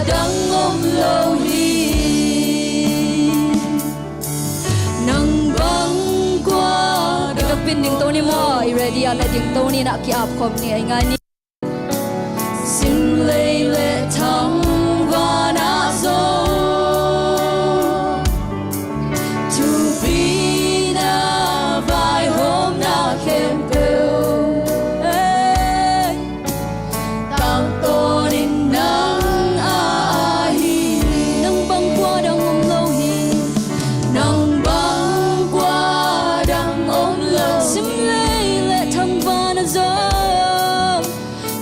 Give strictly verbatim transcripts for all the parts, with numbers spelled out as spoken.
dang om lo hi. Nang bang kua dang. Ding to ni maw, i ready a, na ding to ni, na ki-ap khawm ni, a ngai ni. Simlei le thangvana zong thupina vaihawmna khempeuh, ei, tangtawnin nang a ahi. Nang bang kua dang om lo hi. Nang bang kua dang om lo. Simlei le thangvana zong.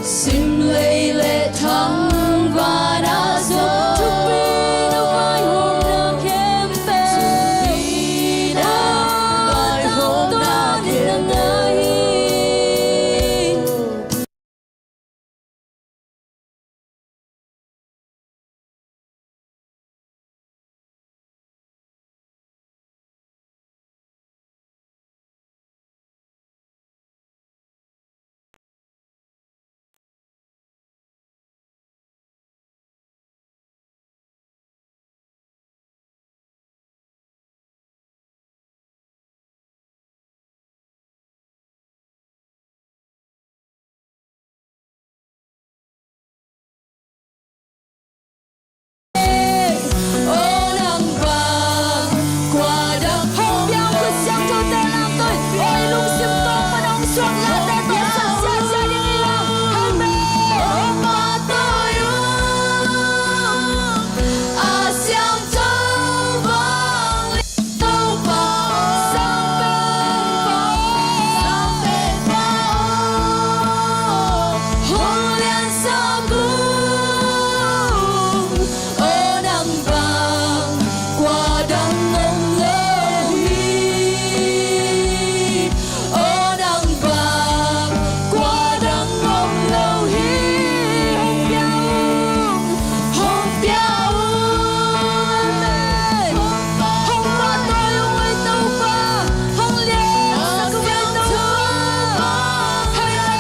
Simlei le thangvana zong. Thupina vaihawmna khempeuh. Thupina vaihawmna khempeuh. Hong pia ung, hong pia ung, amen. Hong pahtawi ung ei Topa, hong liansak ung ei Topa. Amen,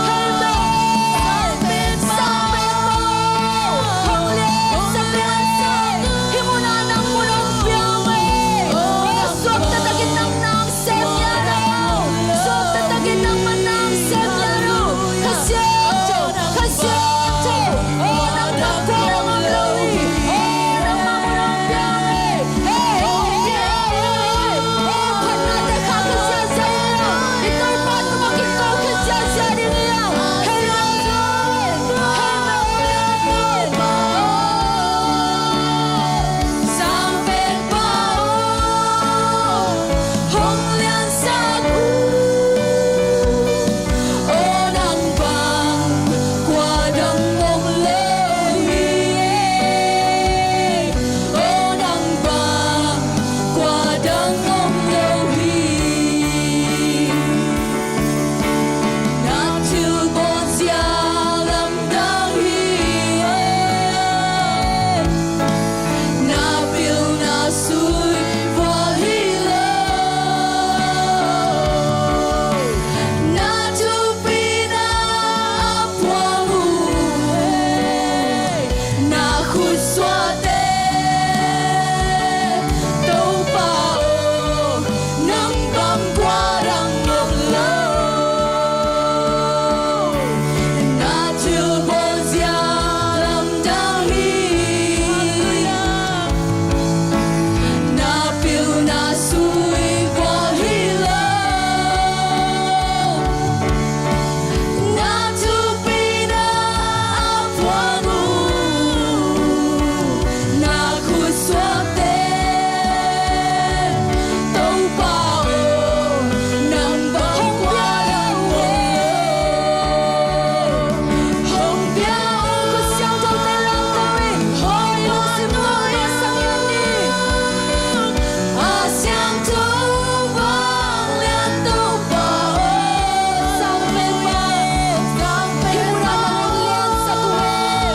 amen, amen. Sang Pen Paul, hong liansak ung ei. Hih munah nang mun hong pia ung ei. Hong suakta takin nang nang Sem ngiat uh. Suakta takin nangmah nang sem ngiat uh. Kha Siangtho, Kha Siangtho. Oh, nang bang kua dang om lo hi. Oh, nangmah mun hong pia ung ei. Hei, hong pia ung ei. Oh, phatnate khak khasiat ziau ding hi. I Topa tungah kiko khasiat ziau ding hi. Hei, hei, hei. Sang Pen Pa aw, hong liansak un. Aw, nang bang kua dang om lo hi. Aw, nang bang kua dang om lo hi. Na thilbawl zia lamdang hi e. Na pilna sui vual hi lo. Na thupina a phuang uh e. Na khutsuahte Topa aw, nang bang kua dang om lo. Na thilbawl zia lamdang hi. Na pilna sui vual hi lo. Na thupina a phuang uh. Na khutsuahte Topa aw, nang bang kua dang om lo. Hong pia ung. Kha Siangthote lamdang hi. Hong lungsim tawh na sang in ni. A siangtho vanglian Topa aw, Sang Pen Pa, Sang Pen Pa, hih munah nang hong liansak uh e.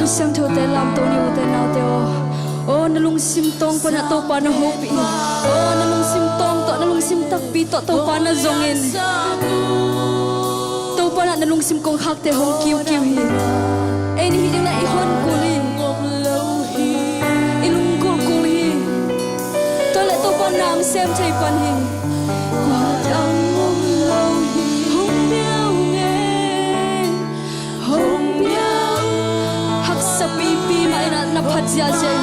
Siangthote lamto ni, ute naute aw. Aw, na lungsim tawng panah Topa na hopih in. Aw, na lungsim tawng tawh, na lungsim takpi tawh Topa na zong in. Topa nah na lungsim kongkhakte hong kiukiu hi. Ei nih hi ding nah i hon kul hi. I lungkul kul hi. Tua leh Topa nang sem thei pan hi. Kua dang om lo hi. Hong biau nge. Hong biau. Haksa pipi mah in ah na phat ziahziah in.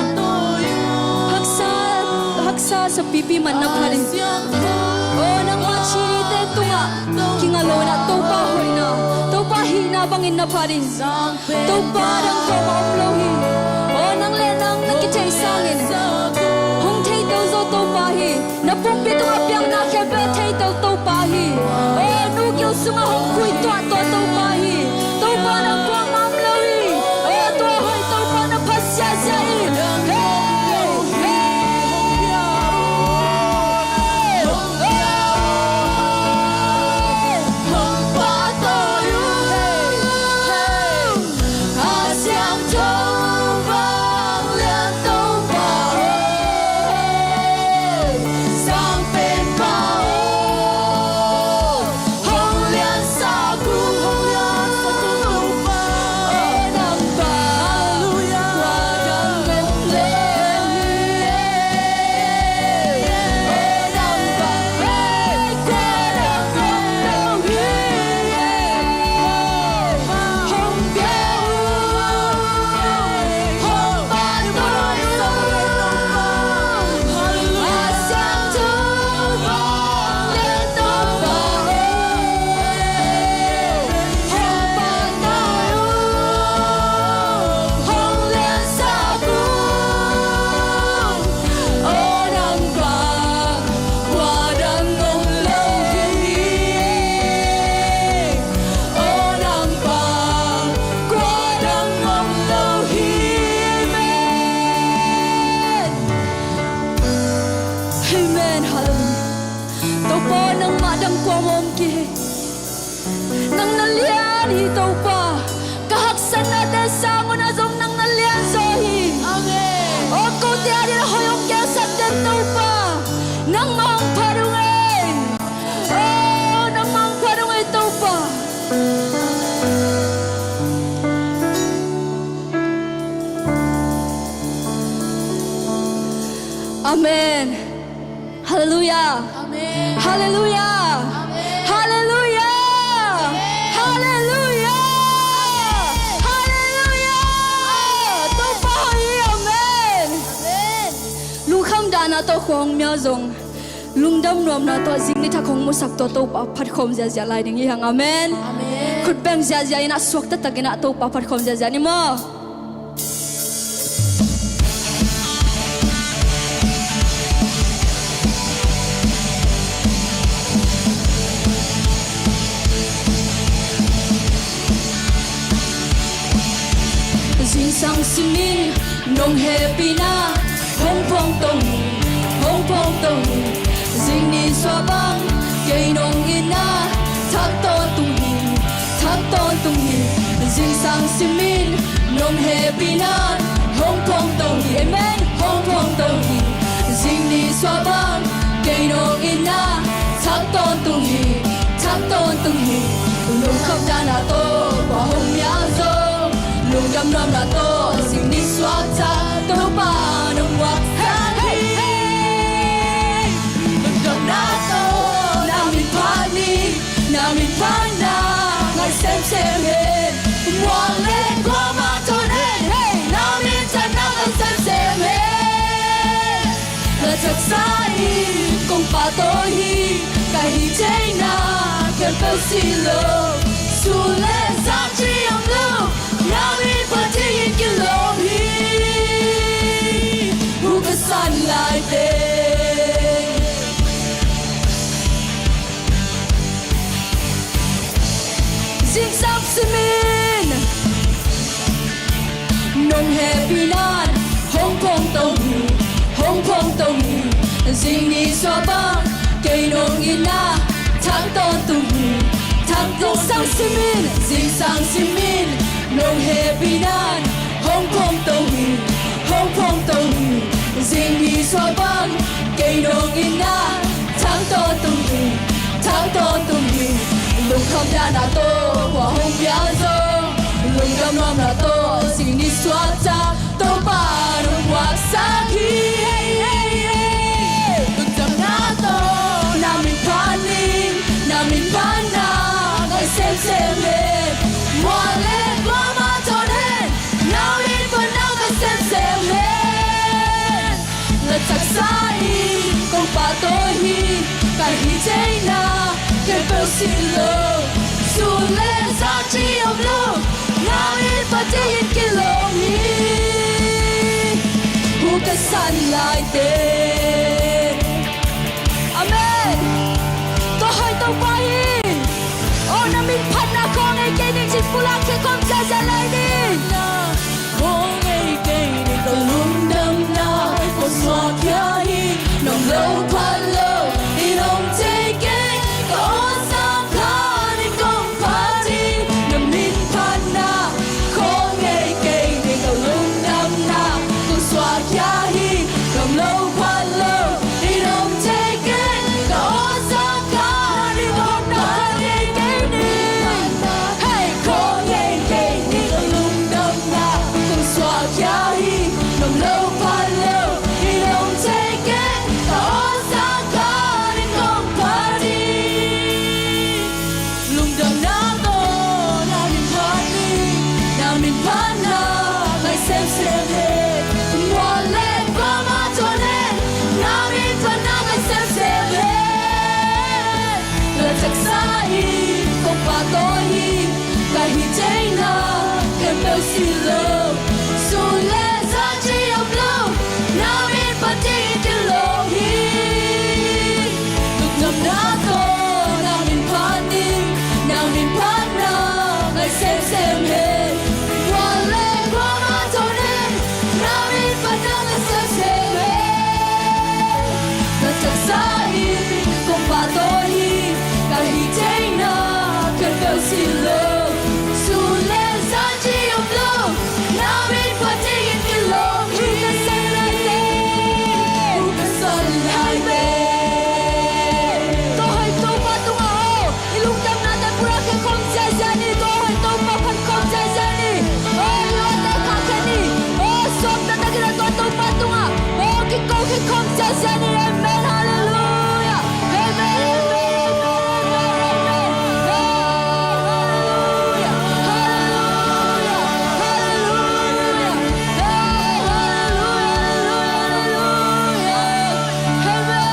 Haksa, haksa sa pipi mah na phat in. Aw, nangmah chinite tungah kinga lo in ah Topa hoihna, Topa hihna bangin na phat in. Topa dang kuamah om lo hi. Aw, nang le nang na kitheih sangin hong theito zo Topa hi. Na pumpi tungah piakna khempeuh a theito Topa hi. Aw, nu gil sungah hong khuituah tua Topa hi. Topa dang kuamah om lo hi. Aw, tua hoih Topa na phat ziahziah in. Hey! Hey! Hong pahtawi uh. Hey! A siangtho vanglian Topa aw, sangpenpa aw, hong liansak uh, hong liansak uh Topa aw, nangpa, halleluiah, kua dang om lo hi. Aw, nangpa, hey, kua dang om lo hi. Kua dang om lo hi. Aw, nangpa, kua dang om lo hi. Amen. Amen. Halleluiah. Topa, nangmah dang kuamah om kei. Nang na lian hi Topa. Ka haksatnate sang un ah zong nang na lian zaw hi. Amen. Aw, kote adingin a hoih hong gelsak den Topa, nangmah hong phat ung ei. Aw, nangmah hong phat ung ei Topa. Amen. Halleluiah. Amen. Halleluiah. Amen. Halleluiah. Amen. Halleluiah. Amen. Halleluiah. Topa hoih hi. Amen. Amen. Lungkham dahna tawh khua hong mial zong, lungdam nuamna tawh zing ni thak hong musak tawh Topa phat khawm ziahziah lai ding hi hang. Amen. Amen. Khut beng ziahziah in ah, suakta takin ah Topa phat khawm ziahziah ni maw. Zingsang simin nong hehpihna hong phawngto hi, hong phawngto hi. Zingni suah bang kei nong itna thak tawntung hi, thak tawntung hi. Zingsang simin nong hehpihna hong phawngto hi, amen, hong phawngto hi. Zingni suah bang kei nong itna thak tawntung hi, thak tawntung hi. Lungkham dahna tawh kua hong mial zong, lungdam nuamna tawh zingni suakta Topa nong muak hi. Lungdamna tawh na min phat ni, na min phatna ngai semsem hi. Muak le kuamah thawn hi, na minthanna ngai semsem hi. Na taksa in kong pahtawi hi, ka hih theihna khempeuh si lo. Sun le zan ci om lo, na min phat dingin kilawm hi. Hu ka san lai teng zingsang simin nong hehpihna hong phawngto hi, hong phawngto hi. Zingni suah bang kei nong itna thak tawntung hi, thak tawntung. Zingsang simin, zingsang simin nong hehpihna Hong phong to hi, hong phong to hi. Zing ni sua bang, kei nong in na. Thang to tung hi, thang to tung hi. Lungkham dan na to, kua hong pia zo. Lungdam nuam na to, zing ni sua ta. Topa nong puaksak hi. Lungdam na to, na min phat ning, na min phat na ngai semsem hi. Mual le kuamah tawh nen, na min phat na ngai semsem hi. Na taksa in kong pahtawi hi, ka hih theihna khempeuh si lo. Sun le zan ci om lo, na min phat dingin kilawm hi. Hu ka san laite. Amen. Tua hoih Topa hi. Oh, na min phatna khawng ei kei ning cih pulak khia khawm ziahziah lai ding. Khawng ei kei ning ka lungdamna kong suak khia hi. Nong lo phat lo in om thei kei, ka awlsam khat in kong phat hi. Na min phatna khawng ei kei ning ka lungdamna kong suak khia hi. Nong lo phat lo in om thei kei, ka awlsam khat in kong phat hi. Khawng ei kei ning, hei, khawng ei kei ning ka lungdamna kong suak khia hi. Nong lo phat lo in om thei kei, ka awlsam khat in kong phat hi. Lungdamna tawh na min phat hi, na min phatna ngai semsem hi. Mual le kuamah tawh nen, na min phatna ngai semsem hi. Na taksa in kong pahtawi hi, ka hih theihna khempeuh si lo. Sun le zan ci om lo, na min phat dingin kilawm hi. Lungdamna tawh na min phat ning, na min phatna ngai semsem hi. Mual le kuamah tawh nen, na min phatna ngai semsem hi. Na taksa in kong pahtawi hi, ka hih theihna khempeuh si lo. Sun le zan ci om lo, na min phat dingin kilawm hi. Hu ka san lai te. Hu ka san lai te. Tua hoih Topa tungah aw. I lungdamnate pulak khia khawm ziahziah ni. Tua hoih Topa phat khawm ziahziah ni. Oh, i luate khah khia ni. Oh, sawm taktak in a tua Topa tungah, oh, kiko khia khawm ziahziah ni. Amen. Halleluiah. Amen, amen, amen, amen, amen. Oh, halleluiah. Halleluiah. Halleluiah. Oh, halleluiah, halleluiah, halleluiah. Amen.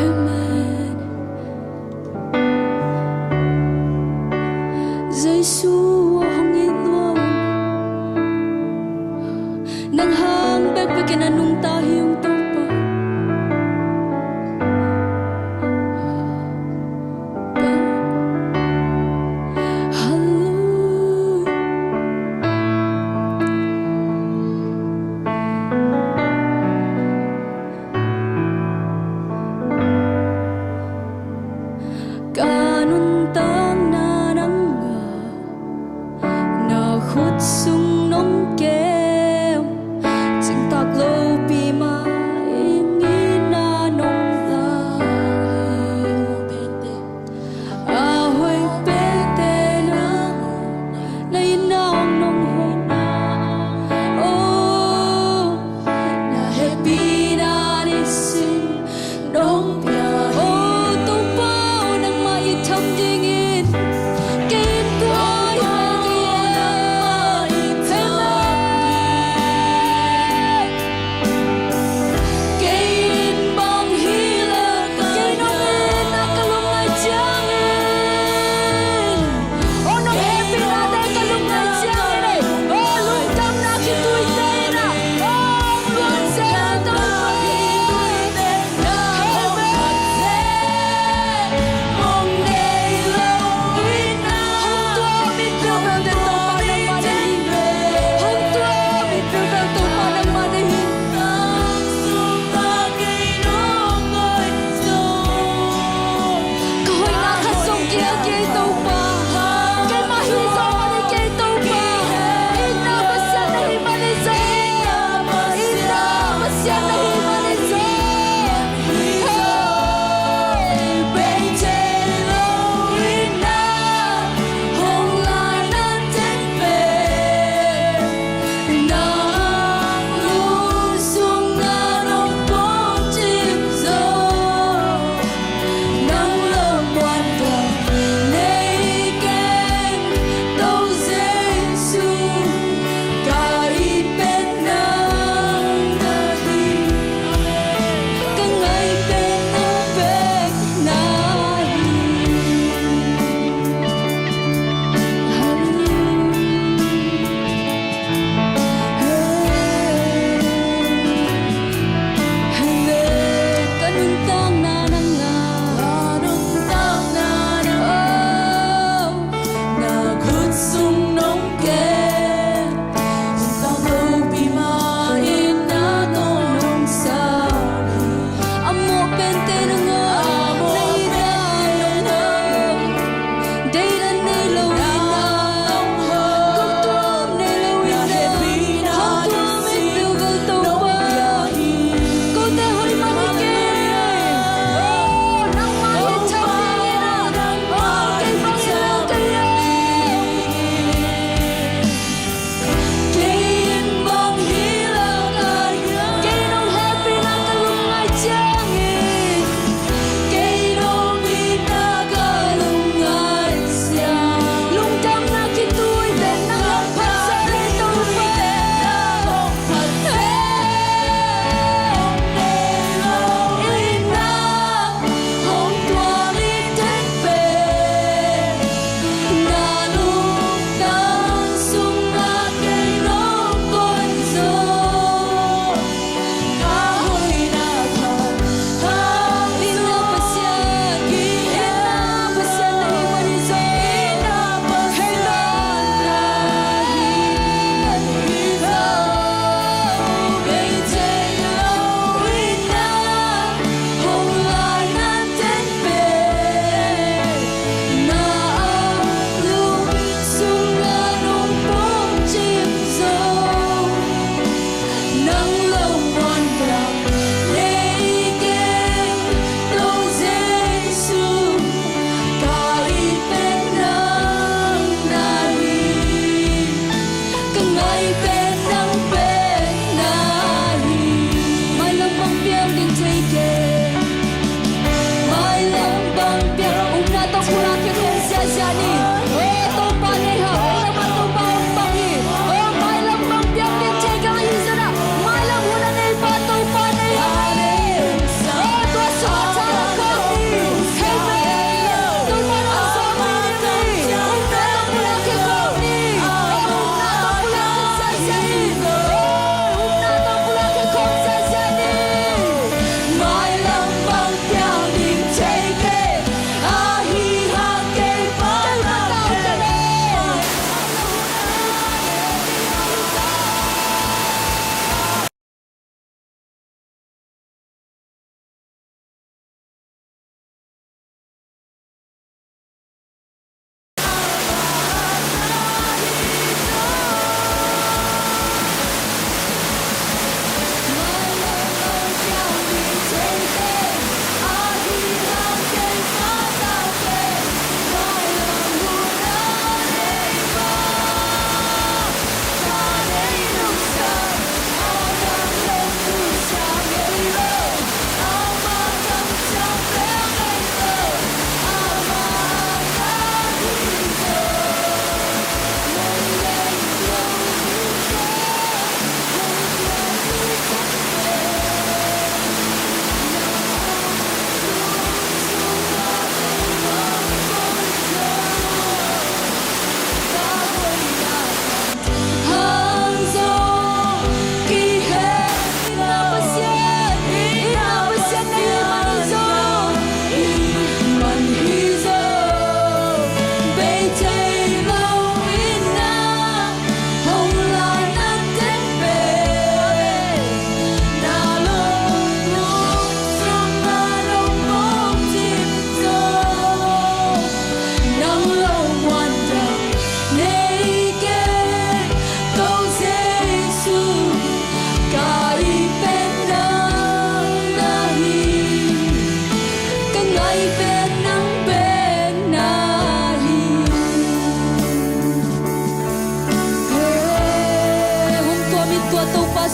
Amen. Jesu aw, hong it nuam. Nang hang bekbek in a nungta hi ung Topa. Halleluiah. Ka nuntakna nangmah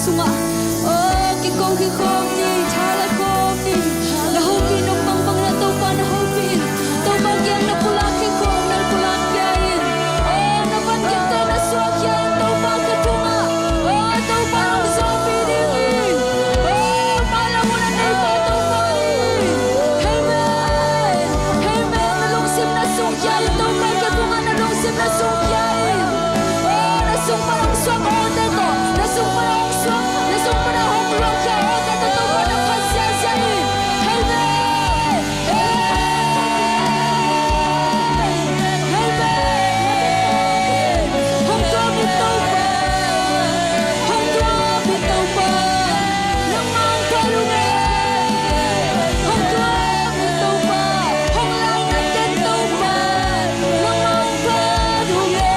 sungah, oh, kiko khia khawm ni, tha la khawm ni. Na hopih nop bangbang na Topa na hopih in. Topa kiang na pulak khia khawm, na pulak khia in. Oh, na van gimte na suak khia in, Topa ka tungah. Oh, Topa hong zawhpih ding hi. Oh, mailam hun a neipa Topa hi. Amen. Amen. Na lungsim na sungkhia in, Topa ka tungah na lungsim na sungkhia in. Oh, na sung pan hong suak awte tawh, na sung pan hong suak, na sung pan hong luangkhia awte tawh Topa na phat ziahziah in. Amen. Amen. Amen. Hong tuam in Topa. Hong tuam in Topa. Nangmah hong phat ung e. Hong tuam in Topa. Hong lainat den Topa. Nangmah hong phat ung e.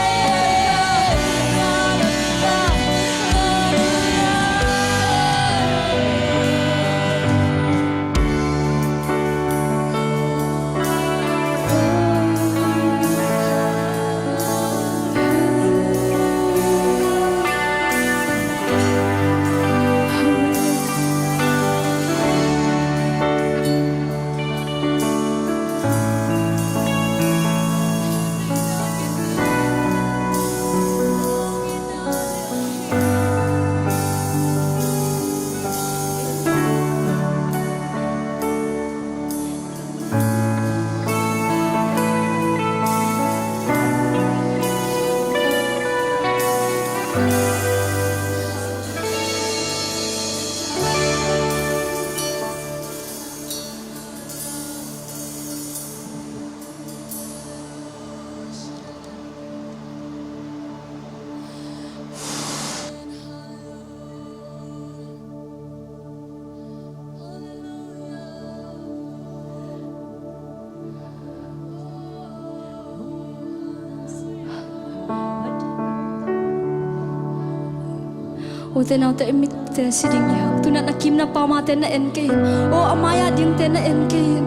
Ute naute, i mitte si ding hi hang. Tuni-in a kim na pam a te na en kei in. Aw, a mai-ah ding te na en kei in.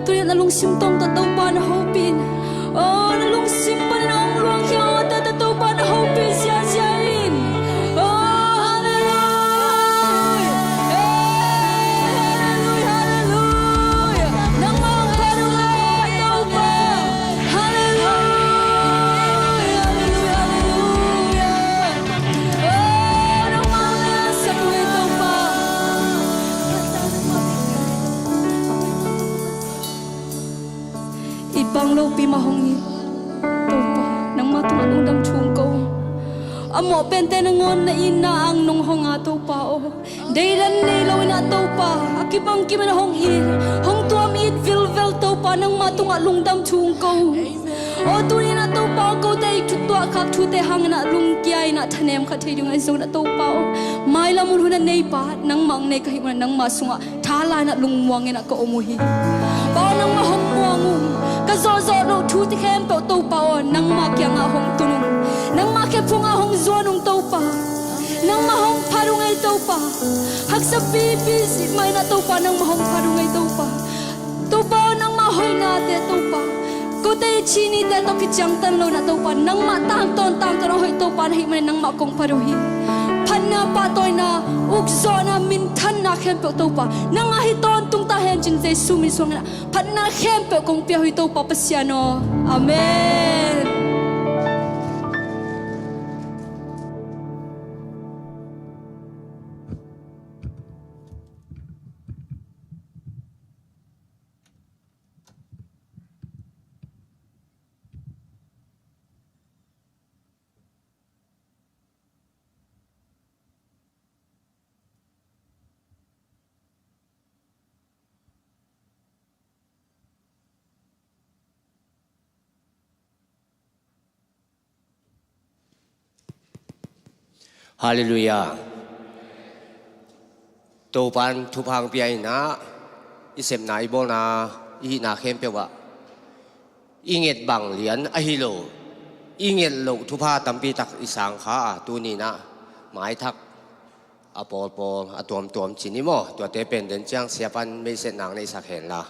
Tuni-in a lungsim tawng tawh Topa na hopih in. Aw, na lungsim panin a hong luangkhia awte tawh Topa na hopih ziahziah in. Aw, halleluia. Aw, halleluia, halleluia. Nangmah hong phat ung e, Topa. Halleluia, halleluia, halleluia. Aw, nangmah hong lasak ung e, Topa. It bang lopi mah hong it, Topa, nangmah tungah lungdam thu hong ko. A mawh pente nangawn na itna-ah nong hong a, Topa aw. Deidan nei lo-in ah, Topa, a kibang kimin a hong it, hong tuam it vilvel, Topa, nangmah tungah lungdam thu hong ko. Aw, tuni-in ah, Topa aw, kote i thu tuahkhak thute hangin ah lungkia-in ah thanem kha thei ding ahi zongin ah, Topa aw, mailam hun a neipa nangmah hong nei ka hih manin ah nangmah sungah tha la-in ah lungmuang-in ah ka om uh hi. Pa aw, nangmah hong muang ung. Ka zawhzawh loh thute khempeuh, Topa aw, nangmah kiangah hong tun ung. Nangmah khe phungah hong zuan ung, Topa. Nangmah hong phat ung ei, Topa. Haksa pipi mah in ah, Topa, nangmah hong phat ung ei, Topa. Topa aw, nangmah hoihnate, Topa, kote i chinite tawh kiciangtan lo-in ah, Topa, nangmah tangtawn tangtawn a hoih Topa na hih manin nangmah kong phat uh hi. Phatna, pahtawina, ukzawhna, minthanna khempeuh, Topa, nang a hi tawntung ta hen, ci-in Jesu min suangin ah phatna khempeuh kong pia uh hi, Topa Pasian aw. Amen. Halleluiah. Topa'n thupha hong pia in ah, i sepna, i bawlna, i hihna khempeuh ah i nget bang lian ahi lo, i nget loh thupha tampi tak i sang kha a, tuni-in ah maithak a pawlpawl, a tuamtuam ci ni maw, tuate pen den ciang siapa'n meiset nang neihsak hen la.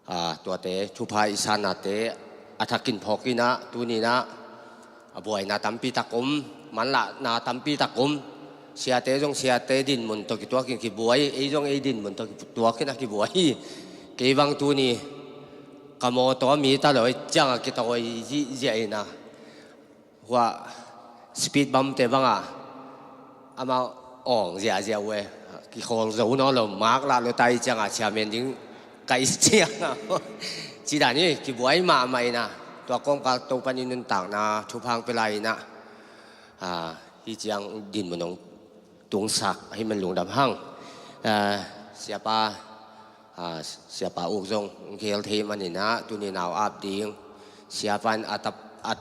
A, tuate thupha i sannate a thakin phawk in ah, tuni-in ah a buaina tampi tak om, manlahna tampi tak om. Siate zong siate dinmun tawh kituakin kibuai, ei zong ei dinmun tawh kituakin a kibuai hi. Kei bang tuni ka mawtaw mi ta lo, ei ciangah kitawi zihziah inah hua speed bump te bangah amah awng ziahziah uh e. Kikhawl zo nawn lo, mak lah lo ta, ei ciangah chairman ding ka i ciangah. Cidan hi, kibuai mahmah inah tua kawmkal Topan i nuntakna thupha hong pia lai inah, ah, hih ciang dinmun hong tungsak ahih man lungdam hang. Ah, siapa, ah, siapa uk zong hong khel thei maninah tuni nau ap ding, siapa in a tap, a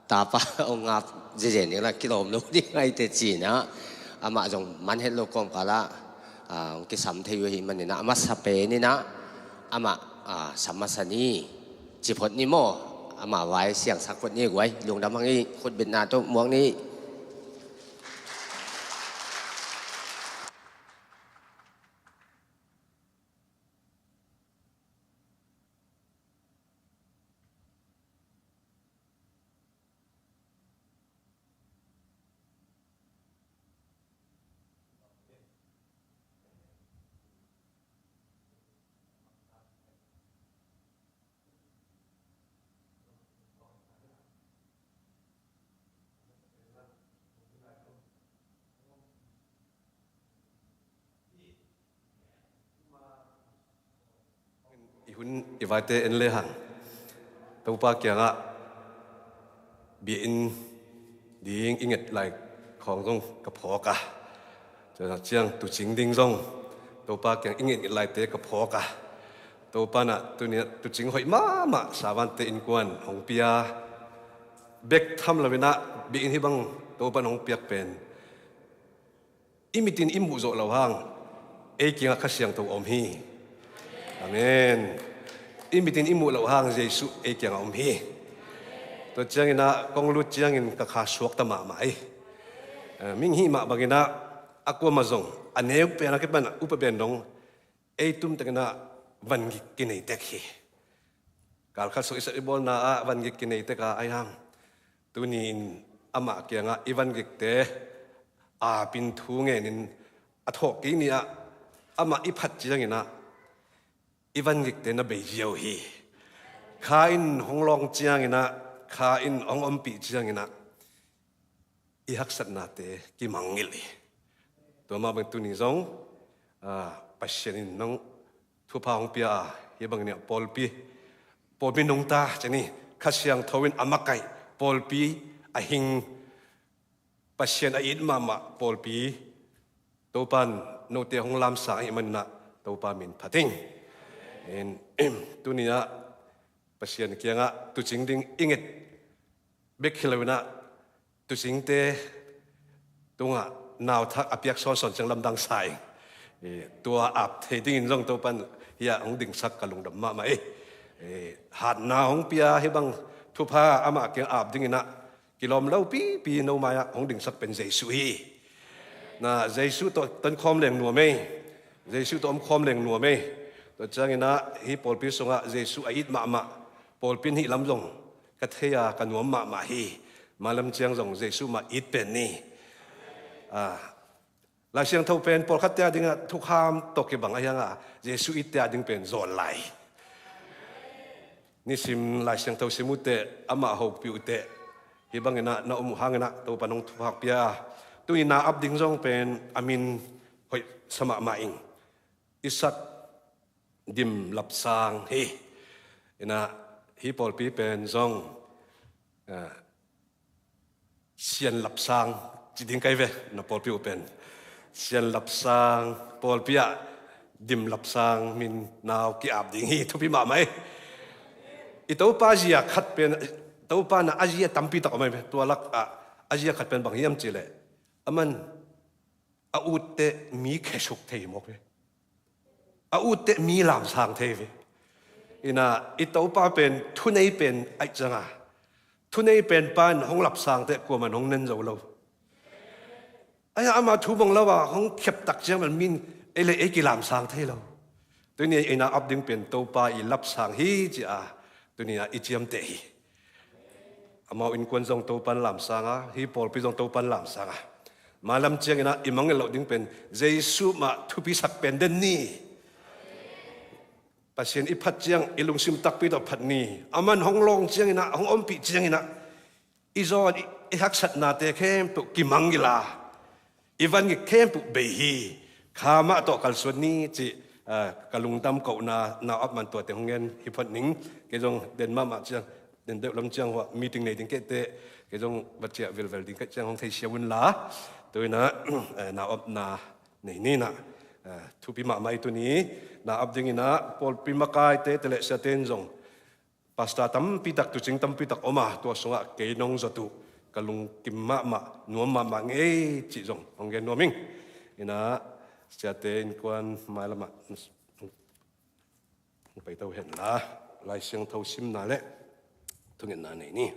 tapa hong ap zezen ding la kilawm lo ding ahi teh cinah amah zong man het lo kawmkal ah, ah, hong kisam thei uh ahih maninah a masa pen inah amah, ah, sam masa ni. Ci phot ni maw, amah vai siangsak phot ni guai, lungdam hang i khutbitna tawh muak ni. I hun i vaite en lehang Topa kiangah biakinn ding i nget lai khawng zong ka phawk a, tua ciang tuucing ding zong Topa kiang i ngetnget laite ka phawk a, Topa nah tuni tuucing hoih mahmah Savante innkuan hong pia bek tham lo inah biakinn hih bang Topa nah hong piak pen i mitin i muh zawh loh hang ei kiangah Kha Siangtho a om hi. Amen. I mitin i muh loh hang Jesuh ei kiangah a om hi. Tua cianginah kong lut ciangin ka kha suakta mahmah hi. Eh, mihing hih mah banginah a kuamah zong a neu pen a kipan upa pen dong ei tumtakinah vangik kinei tek hi. Kalkhat sung i sat i bawlna ah vangik kinei tek a, ahi hang tuni-in amah kiangah i vangikte apin thu ngenin a thawh kik ni-ah amah i phat cianginah i vangikte na bei ziau hi. Kha in hong lawng cianginah, kha in hong ompih cianginah i haksatnate kimangngilh hi. Tua mah bang tuni zong, ah, Pasian in nong thupha hong pia a, hih bangin ah pawlpi, pawlpi nungta ciang hi, Kha Siangtho in a makaih pawlpi, a hing, Pasian a it mahmah pawlpi Topa in note hong lamsang ahih maninah Topa min phat ing. In, tuni-ah Pasian kiangah tuucing ding i nget bek hi lo inah tuucingte tungah nauthak a piak sawnsawn ciang lamdang sa ing. Eh, tua ap thei dingin zong Topa in hiah hong dingsak ka lungdam mahmah hi. Eh, hatna hong pia hih bang thupha amah kiang ap dinginah kilawm lo pipi no mai-ah hong dingsak pen Jesuh hi. Na Jesuh tawh tonkhawm leng nuam ei. Jesuh tawh omkhawm leng nuam ei. Tua cianginah hih pawlpi sungah Jesuh a it mahmah pawlpi in hih lam zong ka thei a, ka nuam mahmah hi. Malam ciang zong Jesuh mah it pen ni. Ah, Lai Siangtho pen pawlkhatte a dingah thukham tawh kibang ahi hangah Jesuh itte a ding pen zawn lai. Nisim Lai Siangtho sim uhteh, amah hopih uhteh, hih banginah na om uh hanginah Topa nong thupha pia a, tuni na ap ding zong pen a min hoih sa mahmah ing. Isak Dim Lapsang hi. Inah hih pawlpi pen zong, ah, Sian Lapsang ci ding kai ve, na pawlpi uh pen Sian Lapsang pawlpi ah Dim Lapsang min nau ki-ap ding hi. Thupi mahmah hi. I Topa zia khat pen, Topa na a zia tampi tak om hi. Tua lakah a zia khat pen bang hiam cihleh, aman a utteh mi khesuk thei mawk hi. A utteh mi lamsang thei ve. Inah i Topa pen thunei pen aih cianga, thunei pen pa in hong lapsang teh kuaman hong nen zo lo. Ahi hang ama thu bang lo a hong kheptak ciang bel min ei le ei kilamsang thei lo. Tuni-a ei na ap ding pen Topa i lapsang hi ci-a tuni-a i ciamteh hi. Amau innkuan zong Topa in lamsang a, hih pawlpi zong Topa in lamsang a, Mailam cianginah i mangngilh loh ding pen Jesu mah thupisak pen den ni. Pasian i phat ciang i lungsim takpi tawh phat ni. Aman hong lawng cianginah, hong ompih cianginah i zawn i, i haksatnate khempeuh kimangngilh a, i vangik khempeuh bei hi. Kha mah tawh kalsuan ni cih, ah, ka lungdam kohna nau ap man tuate hong ngen hi phot ning. Kei zong den mahmah ciang, den deuh lam ciang hua meeting nei ding kei teh, kei zong va ciah vilvel ding kei ciang hong theisiam un la. Tuinah, eh, nau apna nei ninah, eh, thupi mahmah i tuni. Nau ap dinginah pawlpi makaite te le siate in zong pastor tampi tak, tucing tampi tak om a, tua sungah kei nong zawh uh ka lungkim mahmah, nuam mahmah ngei cih zong hong gen nuam ing. Inah siate innkuan mailamah hong pai to hen la, Lai Siangtho simna le thungetna nei ni.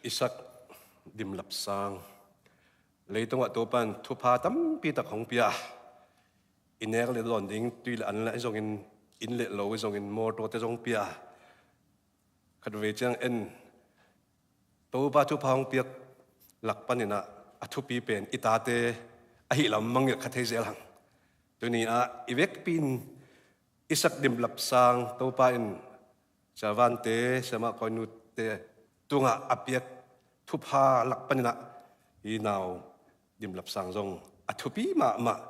Isak Dimlapsang. Leitungah Topa in thupha tampi tak hong pia. I nek le dawn ding tui le an le zongin, inn le lo zongin, mawtaw te zong pia. Khatvei ciang en Topa thupha hong piak lak paninah a thupi pen i tate ahi lam mangngilh kha thei zel hang. Tuni-ah i vekpi in Isak Dimlapsang Topa in siavante, siamah kawinute tungah a piak thupha lak paninah i nau Dimlapsang zong a thupi mahmah.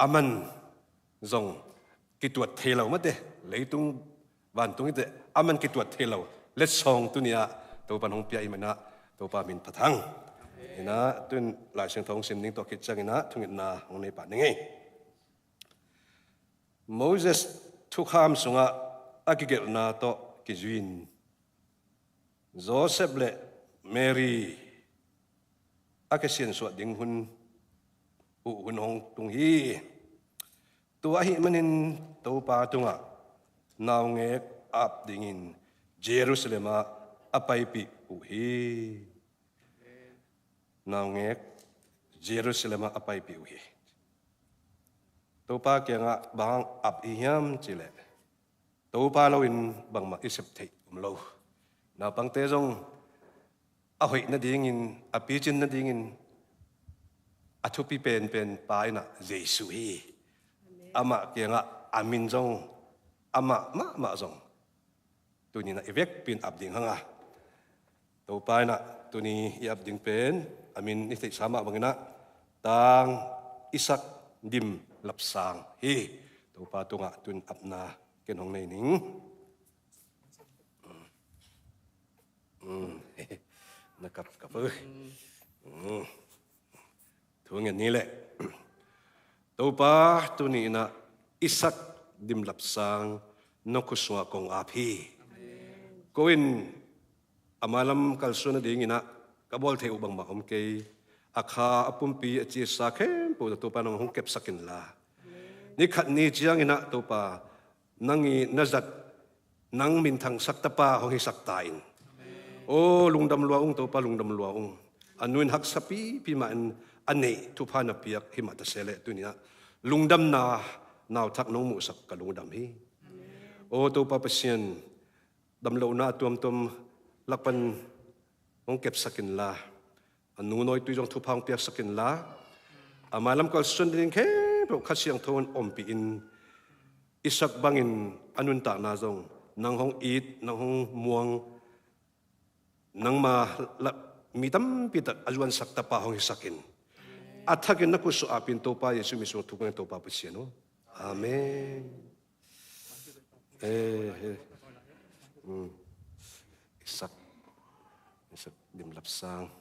Aman zong kituat thei lo mate, leitung vantung i teh aman kituat thei lo letsong tuni-ah Topa in hong pia i manah Topa min phat hang. Inah tuin Lai Siangtho hong sim ning tua khit cianginah thungetna hong nei pah ning ei. Moses thukham sungah a kigelhna tawh kizui-in Joseph le Mary a kisiansuah ding hun uh hun hong tung hi. Tua ahih manin Topa tungah naungek ap dingin Jerusalem ah a paipih uh hi. Naungek Jerusalem ah a paipih uh hi. Topa kiangah bang ap hi hiam cihleh Topa loin bangmah i sep theih om lo. Naupangte zong a hoih nadingin, a picin nadingin a thupi penpen pa inah Jesu hi. Amah kiangah a min zong, amah mahmah zong tuninah i vekpi in ap ding hanga. Topa inah tuni i ap ding pen a min i theihsa mah banginah Tang Isak Dimlapsang hi. Topa tungah tun apna ken hong nei ning. Mm. Na kapkap uh. Mm. Thu ngen ni leh. Topa tuni inah Isak Dimlapsang nong khut sungah kong ap hi. Ko in a mailam kalsuan nadinginah ka bawl thei uh bangmah om kei. A kha a pumpi a cisa khempeuh Topa nong hong kepsak inla, ni khat ni cianginah Topa nang i na zat, nang minthangsak tapa hong hisak ta in. Aw, lungdam lua ung Topa, lungdam lua ung. A nu in haksa pipi mah in a neih thupha na piak hi mah ta se leh tuni-ah lungdamna nauthak nong muhsak ka lungdam hi. Aw Topa Pasian, damlohna a tuamtuam lak pan hong kepsak inla, a nu nawitui zong thupha hong piaksak inla, a mailam kalsuan ding khempeuh Kha Siangtho in ompih in, Isak bangin a nuntakna zong nang hong it, nang hong muang, nangma la, mi tampi tak a zuansak tapa hong hisak in. A thakin na khut sungah ap in Topa Jesu min sung thupha ngen Topa Pasian aw. Amen. Eh, eh. Hmm. Isak. Isak Dimlapsang.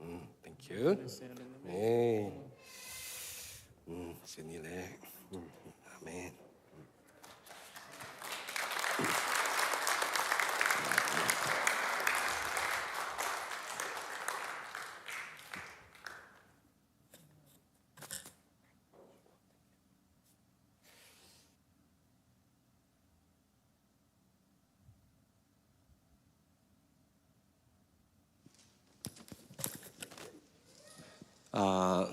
Hmm, thank you. Eh. Hmm, sini le. Hmm, amen. Ah,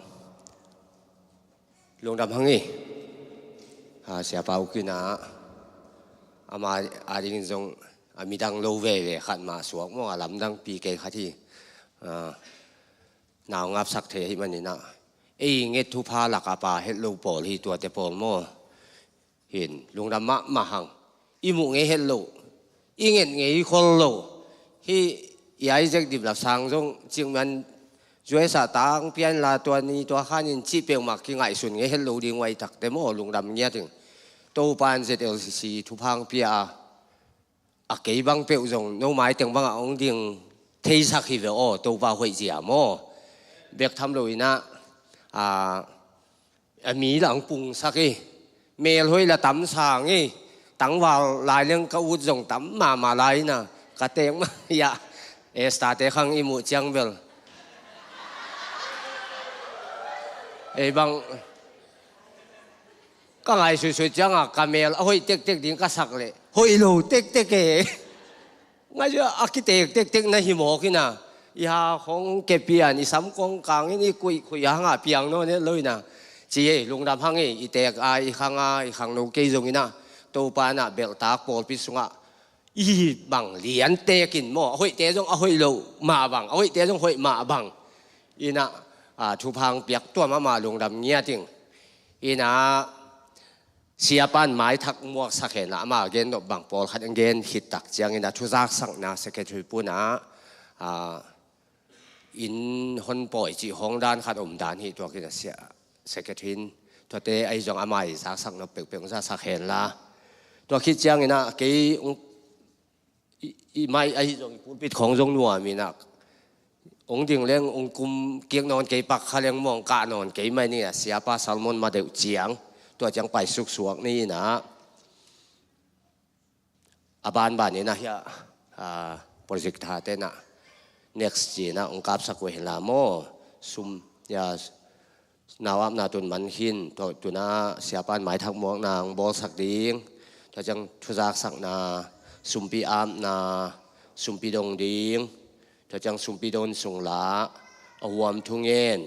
lungdam hang hi. Ah, Siapa Ukin ah, ama adingin zong a midang lo veve khat mah suak maw, a lamdang pi kei khat hi. Ah, nau ngapsak thei ahi manin ah, ei nget thupha lak a pa het lo pawl hi, tuate pawl maw. Hin lungdam mahmah hang. I muh ngei het lo, i nget ngei khol lo. Hi i Isaac Dim Lap Sang zong cingman U S A tang pian la, tua ni tua khan in cih peuhmah kingaihsun ngei het lo ding uh a, i takte maw, lungdam ngiat ing. Topa in Z L C C thupha hong pia a, a kei bang peuh zong no maiteng bangah hong ding theisak hi ve aw, Topa hoih zia maw. Bek tham lo in ah, a, a mi lah hong pungsak hi. Mel hoih lah tam sang hi. Tangval lai leng ka ut zong tam mahmah lai in ah, ka teek mah hi ah. Esther-te khang i muh ciang bel, ei bang ka ngaihsutsut ciangah ka mel a hoih tektek ding ka sak leh hoih lo tektek e. Ngaihsut a kiteek tektek na hi mawk in ah, i ha khong kepian, i sam kong kangin, i kuih khuih hangah piang nawn het lo in ah, ci ei, lungdam hang ei, i teek a, i khang a, i khangno kei zongin ah, Topa in ah belhtak pawlpi sungah i bang liantekin maw, a hoihte zong a hoih lo mah bang, a hoihte zong hoih mah bang in ah, a, thupha hong piak tua mahmah, lungdam ngiat ing. In ah, Siapa in maithak muaksak hen la, ama gennop bang pawlkhat hong gen khit tak ciangin ah, thuzaksakna secretary pun ah, a, inn hon pawi cih hong dan khat om dan hi, tua khin a sia, secretary in tuate ahi zong ama i zaksak nop peuhpeuh hong zaksak hen la. Tua khit ciangin ah kei hong, i, i mai ahi zong, i pulpit khong zong nuam in ah, hong ding leng hong kum kik nawn kei, pak kha leng mawng kah nawn kei mai ni ah, Siapa Salmon ma deuh ciang, tua ciang pai suksuak ni in ah, a banban in ah hiah, a, project thate in ah, next ci in ah hong kapsak uh hen la maw, sum, ya, nau apna tun man khin, tua, tun ah Siapa in maithak muakna hong bawlsak ding, tua ciang thuzaksakna, sumpi apna, sumpi dong ding, tua ciang sumpi don sung la, a huam thu ngen,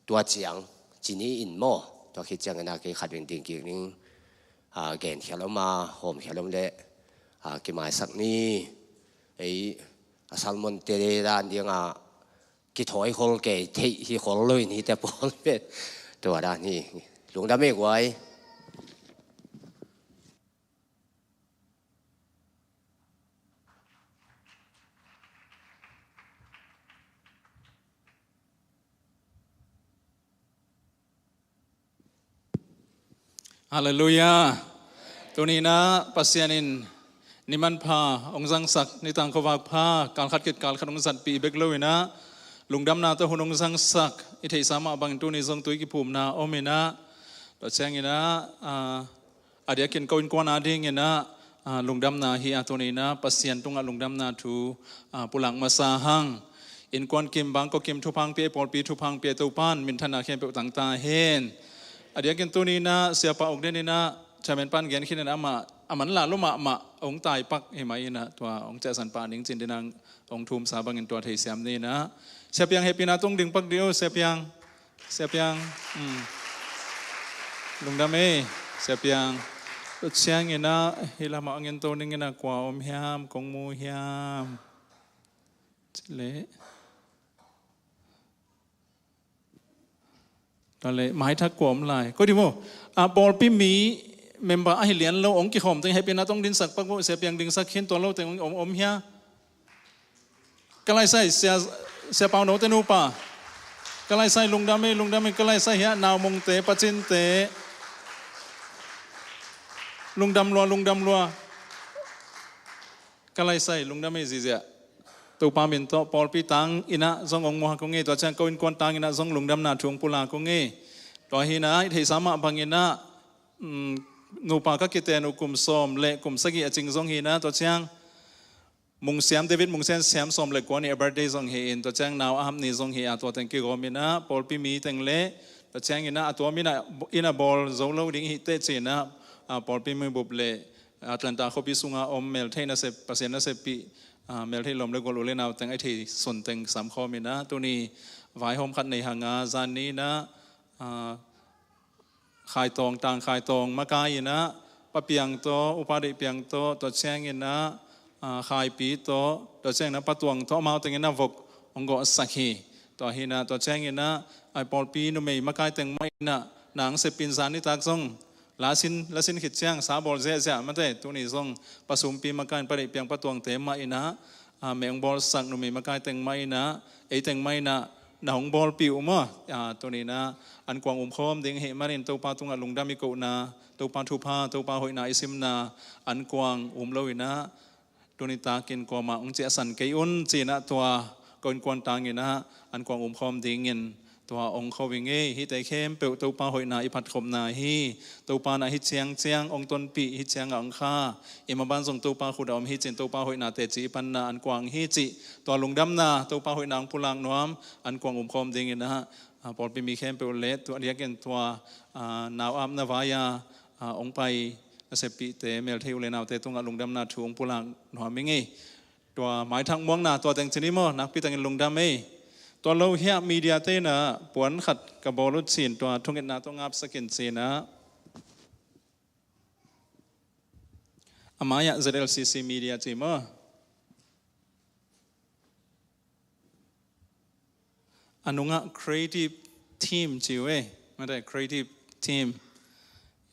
tua ciang ci ni in maw. Tua khit ciangin ah kei khat veng ding kik ning, a, genkhial om a, hawmkhial om leh, a, kimaisak ni. Ei, a, Salmon-te dan ding ah kithawi khol kei, theih hi khol lo in, hite pawl pen. Tua dan hi. Lungdam ei guai. Halleluiah. Tuni in ah Pasian in ni manpha hong zangsak, ni tang khuavak pha, kal khat khit kal khat hong zatpih bek lo in ah, lungdamna tawh hun hong zangsak, i theihsa mah bangin tuni zong tui kiphumna om in ah, tua ciangin ah, a, a diakin ko innkuan adingin ah, a, lungdamna hi a, tuni in ah Pasian tungah lungdamna thu, a, pulak masa hang. Innkuan kim, bangkok kim thupha hong pia, pawlpi thupha hong pia, Topa in minthanna khempeuh tang ta hen. A diakin tuni in ah Siapa Uk Den in ah, chairman pan gen khin in ah, amah a man la lo mahmah hong taipak hi mah in ah, tua hong ciahsan pah ning cin din ah hong thumsa bangin tua theisiam ni in ah, Sia Piang hehpihna tawh hong ding pak dih o, Sia Piang. Sia Piang, um, lungdam ei, Sia Piang. Tua ciangin ah, hih lamah hong en to ning in ah, kua om hiam, kong mu hiam? Ci leh. Tua leh, maithak kua om lai. Koi di maw? A, pawlpi mi member ahi lian lo, hong kikhawm teng hehpihna tawh hong dingsak pak maw, Sia Piang dingsak khin, tua lo teng om, om hia? Ka Laisai, Sia, Sia Pau Note nupa. Ka Laisai, lungdam ei, lungdam ei, Ka Laisai hiah, Nau Mungte, Pacinte. Lungdam lua, lungdam lua. Ka Laisai, lungdam ei ziahziah. Topa min tawh, pawlpi tang in ah zong hong muak ung ei, tua ciang ko innkuan tang in ah zong lungdamna thu hong pulak ung ei. Tua hi in ah, i theihsa mah bangin ah, um, nupa ka kiten uh kum sawm le kum sagih a cing zong hi in ah, tua ciang Mungsiam, David Mungsiam, siam sawm le kua ni a birthday zong hi in, tua ciang nau a hap ni zong hi a, tua teng kigawm in ah, pawlpi mi teng le, tua ciangin ah, a tua mi in ah, in ah bawl zo lo ding hi teh ci in ah, a, pawlpi mi bup le Atlanta khuapi sunga om meltheih nasep, Pasian naseppih, a, meltheih lawm le gual u le nau teng a thei sun teng samkhawm in ah, tuni vaihawm khat nei hanga zan ni-in ah, ah, Khaitawng, Tang Khaitawng makai-in ah, Pa Piang tawh, Upa Deih Piang tawh, tua ciangin ah, ah, Khaipi tawh, tua ciangin ah Pa Tuang tawh amau tengin ah vok hong gawhsak hi. Tua hi-in ah, tua ciangin ah, ah, pawlpi numei makai teng mah in ah, nang seppih in zan nitak zong, la sin, la sin khit ciang, sa bawl ziahziah mate, tuni zong, Pa Sumpi makai-in, Pa Deih Piang, Pa Tuangte mah in ah, ah, meh hong bawlsak numei makai teng mah in ah, ei teng mah in ah, na hong bawlpih uh maw? Ah, tuni-in ah, ankuang umkhawm ding ahih manin Topa tungah lungdam i kohna, Topa thupha, Topa hoihna i simna, ankuang um lo-in ah, tuni takin kuamah hong ciahsan kei un ci-in ah tua ko innkuan tangin ah ankuang umkhawm dingin tua hong kho ing ei. Hihte khempeuh Topa hoihna i phatkhopna hi. Topa in ah hih ciangciang hong tonpih, hih ciangah hong kha, i maban zong Topa khut a om hi ci-in Topa hoihna teci i panna ankuang hi cih tua lungdamna, Topa hoihna hong pulak nuam, ankuang umkhawm dingin ah, ah, pawlpi mi khempeuh le tua diakin tua, ah, nau apna vai-a, ah, hong pai naseppihte, melthei u le naute tungah lungdamna thu hong pulak nuam ing ei. Tua maithak muakna tua teng ci ni maw, nakpi takin lungdam ei. Tua lo hiah media-te in ah puan khat ka bawl uh ci-in tua thungetna tawh ngapsak in ci-in ah, a mai-ah Z L C C media ci maw? A nungah creative team ci uh ei. Mate, creative team.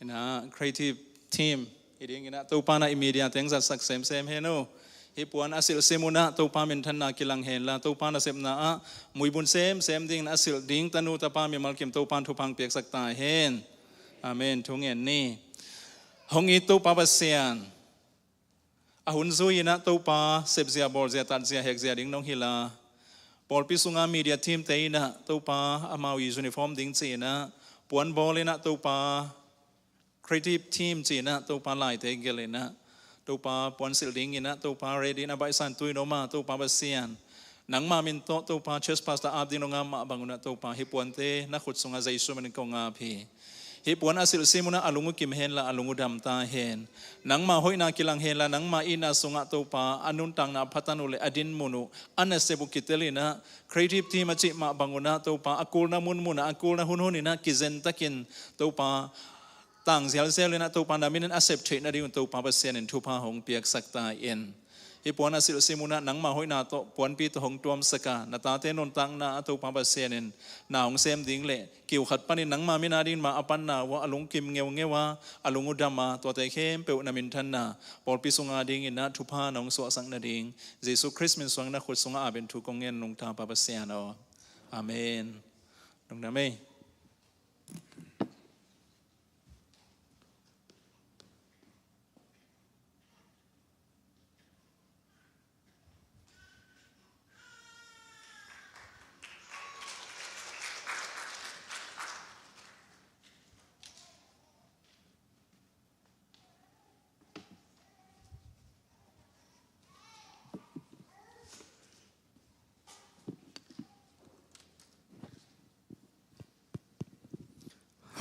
In ah creative team. Hih dingin ah Topa in ah i media teng zatsak semsem hen uh. Hih puan a silh sim un ah Topa minthanna kilang hen la, Topa nasepna ah muibun semsem dingin a silh ding tanu tapa mimal kim Topa in thupha hong piaksak ta hen. Amen. Thungen ni. Hong it Topa Pasian, a hun zui-in ah Topa sepzia, bawlzia, tatzia, hekzia ding nong hilh a, pawlpi sunga media team-te in ah Topa amau i uniform ding ci-in ah puan bawl in ah Topa creative team ci-in ah Topa laite gelh in ah Topa puan silh dingin ah Topa ready in ah baihsa in tu-in om a, Topa Pasian, nangma min tawh Topa church pastor ap ding nong ngap mah bangun ah Topa hih puante na khut sungah Jesu min in kong ap hi. Hih puan a silh sim un ah a lung uh kim hen la, a lung uh dam ta hen. Nangma hoihna kilang hen la, nangma itna sungah Topa a nuntakna a pha tan uh le a din mun uh, a nasep uh kitel in ah creative team a cih mah bangun ah Topa a kulna munmun ah, a kulna hunhun in ah kizen takin Topa tang zialzial in ah Topa na min in a sep theih nading un Topa Pasian in thupha hong piaksak ta in. Hih puan a silh sim un ah nangma hoihna tawh puanpi tawh hong tuamsak a, na tate nuntakna ah Topa Pasian in na hong sem ding le kiu khat panin nangma min a dingin mah a panna uh ah a lungkim ngeungeu a, a lung uh dam a, tuate khempeuh na minthanna pawlpi sunga dingin ah thupha na hong suahsak nading Jesu Khrist min suang na khut sungah ap in thu kong ngen nung, Tapa Pasian aw. Amen. Lungdam ei.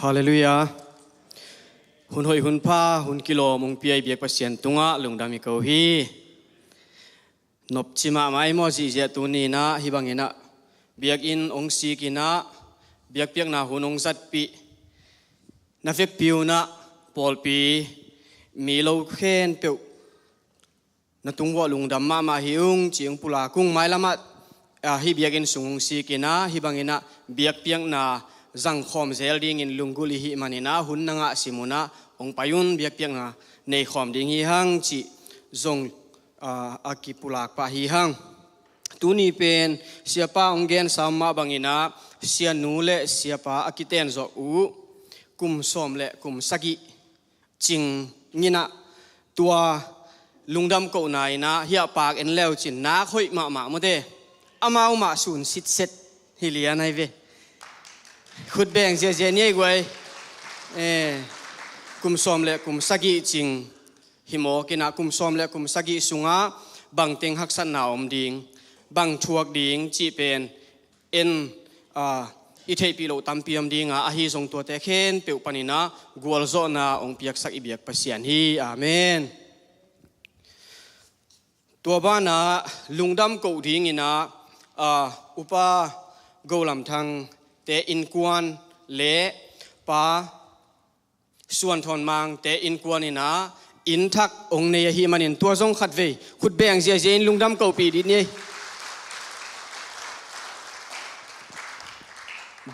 Halleluiah. Hun hoih hun pha, hun kilawm hong pia i biak Pasian tungah lungdam hi ko hi. Nopci mahmah ei maw, zihziah tuni-in ah hih bangin ah biakinn hong sik in ah biakpiakna hun hong zatpih na vekpi un ah pawlpi mi lo khempeuh na tung vuah lungdam mahmah hi ung ci hong pulak ung. Mailam ah, ah, hih biakinn sung hong sik in ah hih bangin ah biakpiakna zangkhawm zel dingin lunggulh i hih manin ah hun na ngah sim un ah hong pai un, biakpiakna neikhawm ding hi hang cih zong, ah, a kipulak pah hi hang. Tuni pen siapa hong gensa mah bangin ah sianu le siapa a kitenzawh uh kum sawm le kum sagih cing in ah tua lungdam kohna in ah hiah pak en leu cin nak hoih mahmah mawte. Amau mah sun sitset hi lian ahi ve. Khut beng ziahziah ni ei guai. Eh, kum sawm le kum sagih cing hi mawk in ah kum sawm le kum sagih sungah bangteng haksatna om ding, bang thuak ding cih pen en, ah, i theihpih loh tampi om ding a, ahi zong tuate khempeuh panin ah gualzawhna hong piaksak i biak Pasian hi. Amen. Tua banah lungdam koh dingin ah, ah, Upa Golam Thangte innkuan le Pa Suan Thawn Mangte innkuan in ah inn thak hong nei ahih manin tua zong khatvei khut beng ziazia in lungdam kohpih dih ni.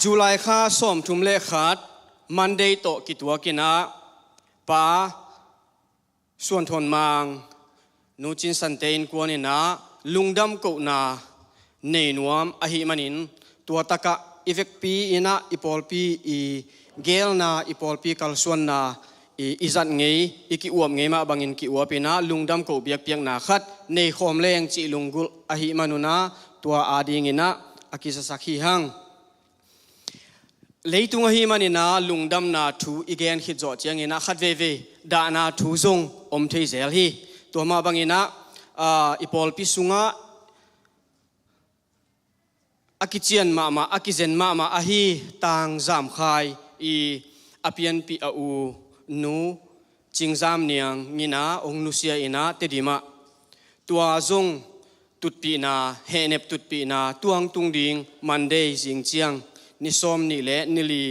July kha sawmthum le khat Monday tawh kituak in ah Pa Suan Thawn Mang, Nu Cin Sante innkuan in ah lungdam kohna nei nuam ahih manin, tua takah i vekpi in ah i pawlpi i geelna, i pawlpi kalsuanna i, i zat ngei, i ki-uap ngei mah bangin ki-uap in ah lungdam koh biakpiakna khat nei khawm leng cih lunggulh ahih manun ah tua ading in ah a kizasak hi hang. Leitung ahih manin ah lungdamna thu i gen khit zawh ciangin ah khat veivei dahna thu zong om thei zel hi. Tua mah bangin ah, aa, i pawlpi sungah a kician mahmah, a kizen mahmah ahi Tang Zam Khai i a pianpih a u Nu Cing Zam Niang in ah hong nusia in ah Tedim ah tua zong tutpihna, hehnep tutpihna tuang tung ding Monday zing ciang ni sawmnih le ni li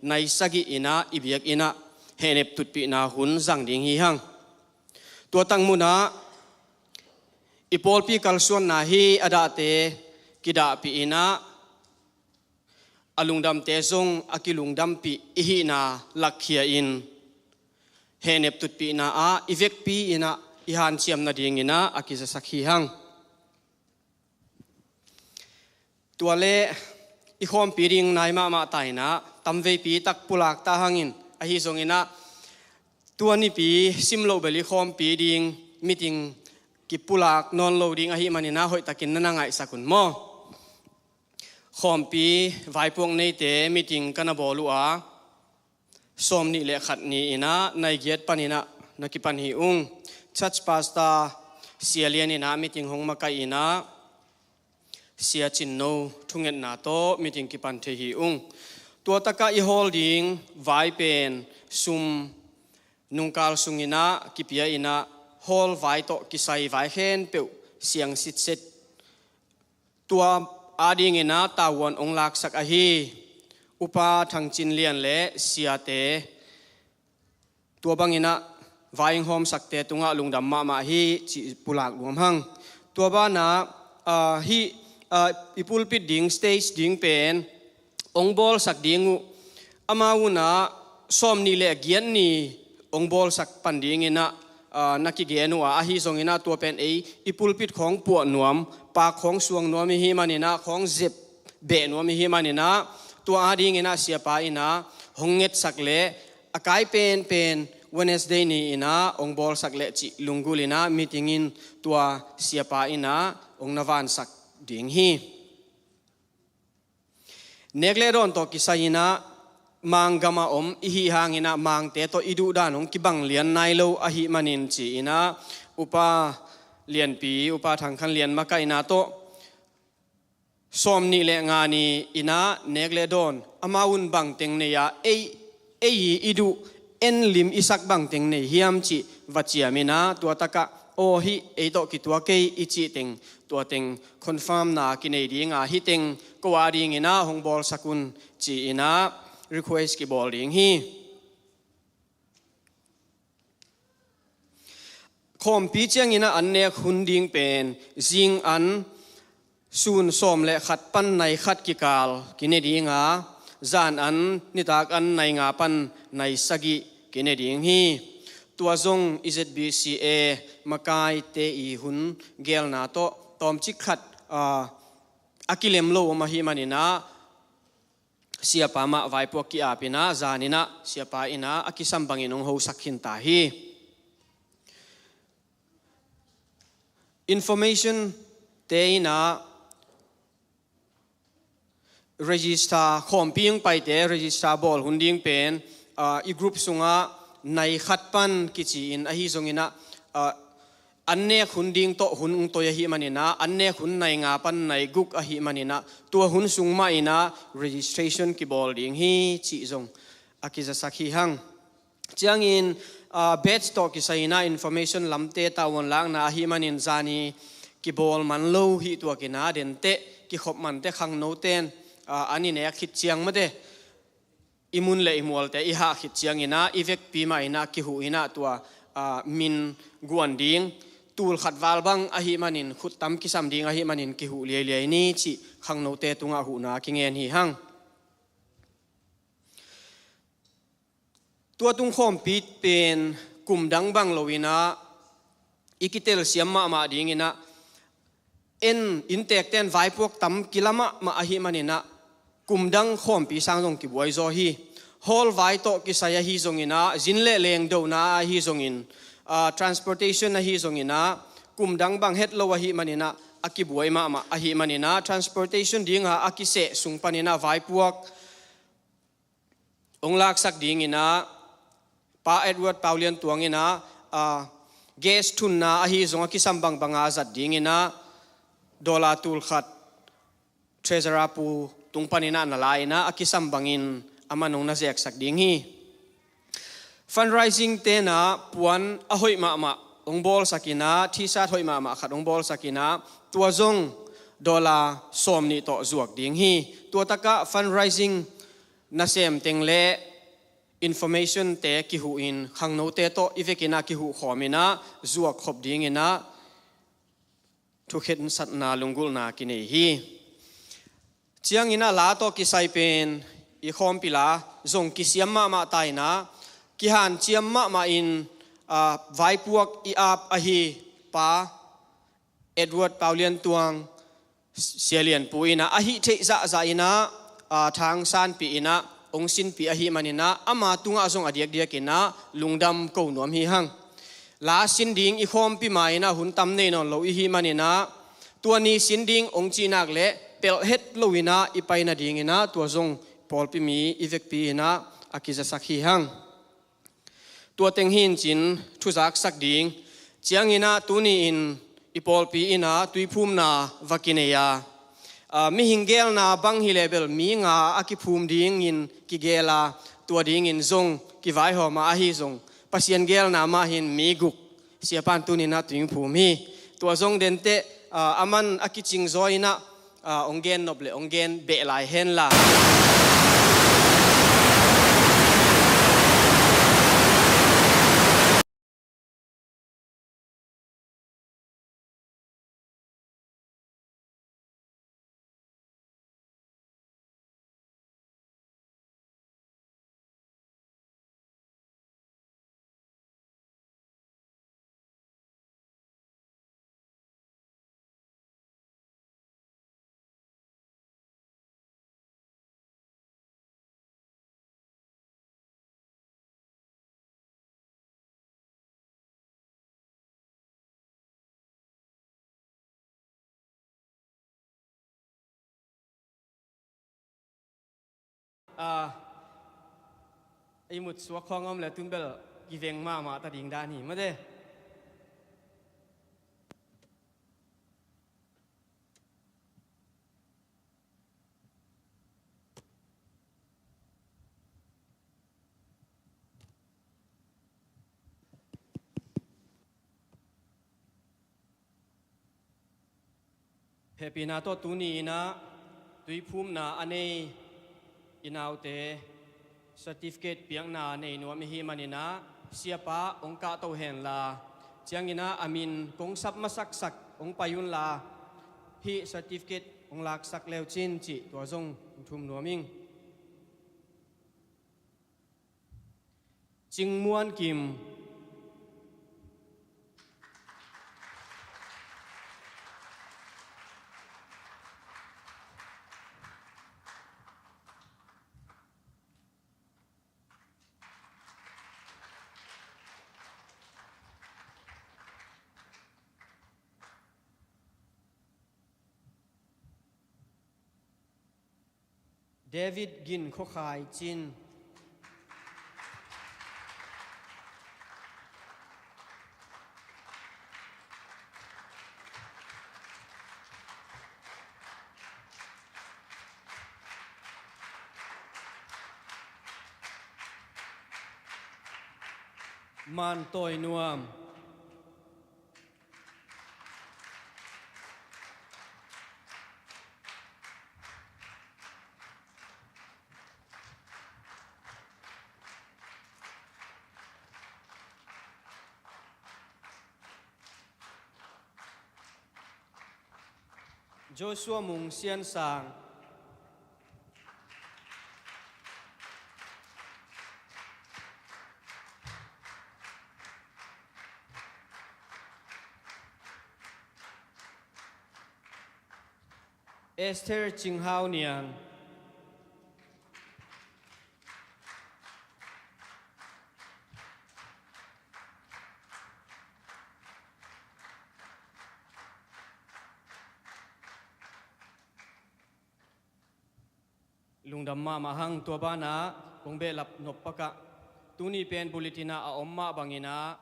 nai sagih in ah i biakinn ah hehnep tutpihna hun zang ding hi hang. Tua tak munah i pawlpi kalsuanna hi a dahte kidahpih in ah a lungdamte zong a kilungdampih i hihna lakkhia in hehnep tutpihna ah i vekpi in ah i hanciam nading in ah a kizasak hi hang. Tua le i khawmpi ding nai mahmah ta in ah tamveipi tak pulak ta hangin, ahi zongin ah tua nipi sim loh bel i khawmpi ding meeting kipulak nawn lo ding ahih manin ah hoihtakin na na ngaihsak un maw? Khawmpi vaipuak neite meeting ka na bawl uh a, sawmnih le khat ni in ah nai giat panin ah na kipan hi ung. Church pastor Sia Lian in ah meeting hong makaih in ah Sia Cin No thungetna tawh meeting kipan thei hi ung. Tua takah i hawl ding vai pen sum nungkal sungin ah kipia in ah hawl vai tawh kisai vai khempeuh siang sitset. Tua adingin ah tavuan hong laksak ahi Upa Thang Cin Lian le siate, tua bangin ah vai hong hawmsakte tungah lungdam mahmah hi cih pulak nuam hang. Tua banah, ah, hih, ah, i pulpit ding, stage ding pen hong bawlsak ding uh, amau in ah sawmnih le giat ni hong bawlsak pan dingin ah, aa, na kigen uh a, ahi zongin ah tua pen ei i pulpit khawng puah nuam, pak khawng suang nuam i hih manin ah, khawng zep beh nuam i hih manin ah, tua adingin ah siapa in ah hong ngetsak le a kai penpen Wednesday ni in ah hong bawlsak le cih lunggulh in ah meeting in tua siapa in ah hong na vansak ding hi. Nek le dawn tawh kisai in ah Mang gam a om i hih hangin ah Mangte tawh i duhdan hong kibang lian nai lo ahih manin ci in ah Upa Lianpi, Upa Thang Khan Lian makaihna tawh sawmnih le nga ni in ah nek le dawn amau in bangteng nei a, ei, ei i duh en lim i sak bangteng nei hiam cih va ciam in ah tua takah aw hih ei tawh kituak kei i cih teng tua teng confirm na kinei ding a, hih teng ko adingin ah hong bawlsak un ci in ah request kibawl ding hi. Khawmpi ciangin ah an nek hun ding pen zing an sun sawm le khat pan nai khat kikal kine ding a, zan an nitak an nai nga pan nai sagih kine ding hi. Tua zong i Z B C A makaite i hun gelna tawh tawmcik khat, aa, a kilem lo om ahih manin ah siapa mah vaipuak ki-ap in ah zan in ah siapa in ah a kisam bangin hong hosak khin ta hi. Information te in ah register, khawmpi hong paite register bawl hun ding pen, ah, i group sungah nai khat pan kici in, ahi zongin ah, ah, an nek hun ding tawh hun hong toi ahih manin ah, an nek hun nai nga pan nai guk ahih manin ah, tua hun sung mah in ah registration kibawl ding hi cih zong a kizasak hi hang. Ciangin, ah, batch tawh kisai in ah information lamte tavuan lakna ahih manin zani kibawl man lo hi tuak in ah, denteh kikhop manteh khangnoten, ah, an i nek khit ciang mate, i mun le i mualte i hah khit cianginah i vekpi mah inah kihuh inah tua, ah, min guan ding, tul khat val bang ahih manin khuttam kisam ding ahih manin kihuh liailiai ni cih khangnote tungah huhna kingen hi hang. Tua tung khawmpi pen kum dang bang lo inah i kitelsiam mahmah dinginah, en inntekten vaipuak tam kila mahmah ahih maninah kum dang khawmpi sang zong kibuai zaw hi. Hall vai tawh kisai ahi zonginah, zin le leng dona ahi zongin, ah, transportation ahi zonginah, kum dang bang het lo ahih maninah a kibuai mahmah ahih maninah, transportation dinga a kiseh sung paninah vaipuak hong laksak dinginah, Pa Edward Paulian Tuang inah, ah, gas thunna ahi zong a kisam bangbanga zat dinginah, dollar tul khat treasurer pu tung paninah na la inah a kisam bangin a man hong na zeksak ding hi. Fundraising tenah puan a hoih mahmah hong bawlsak inah, T-shirt hoih mahmah khat hong bawlsak inah, tua zong dollar sawm nih tawh zuak ding hi. Tua takah fundraising nasem teng le information te kihuh in khangnote tawh i vekinah kihuh khawm inah zuak khop dinginah thukhen satna lunggulhna kinei hi. Cianginah la tawh kisai pen i khawmpi la zong kisiam mahmah ta inah, kihanciam mahmah in, ah, vaipuak i ap ahi Pa Edward Paulian Tuang, Sia Lian Pu inah a hih theih zahzah inah, ah, thang sanpih inah hong sinpih ahih maninah ama tungah zong a diakdiak inah lungdam ko nuam hi hang. La sin ding i khawmpi ma inah hun tam nei nawn lo i hih maninah, tua ni sin ding hong cihnak le pelh het lo inah i pai nadinginah tua zong pawlpi mi i vekpi inah a kizasak hi hang. Tua teng hi in cin thuzaksak ding cianginah tuni-in i pawlpi inah tuiphumna va kinei a, ah, mihing gelna bang hi leh bel mi nga a kiphum dingin kigel a, tua dingin zong kivaihawm a, ahi zong Pasian gelna mah hin mi guk siapan tuninah tuiphum hi. Tua zong denteh, ah, a man a kicing zaw inah, ah, hong gen nop le hong gen beh lai hen la. Ah, i mut suak khawng om le tun bel kiveng mahmah ta ding dan hi mate. Hehpihna tawh tuni inah tuiphumna a nei i naute certificate piakna nei nuam i hih maninah siapa hong kahto henla, cianginah a min kong sap masaksak hong pai unla, hih certificate hong laksak leu cin cih tua zong hong thum nuam ing. Cing Muan Kim. David Gin Khua Khai Cin. Man Tawi Nuam. Joshua Mung Sian Sang. Esther Cing Hau Niang. Lungdam mahmah hang. Tua banah kong behlap nop pakah tuni pen bulletin ah a om mah bangin ah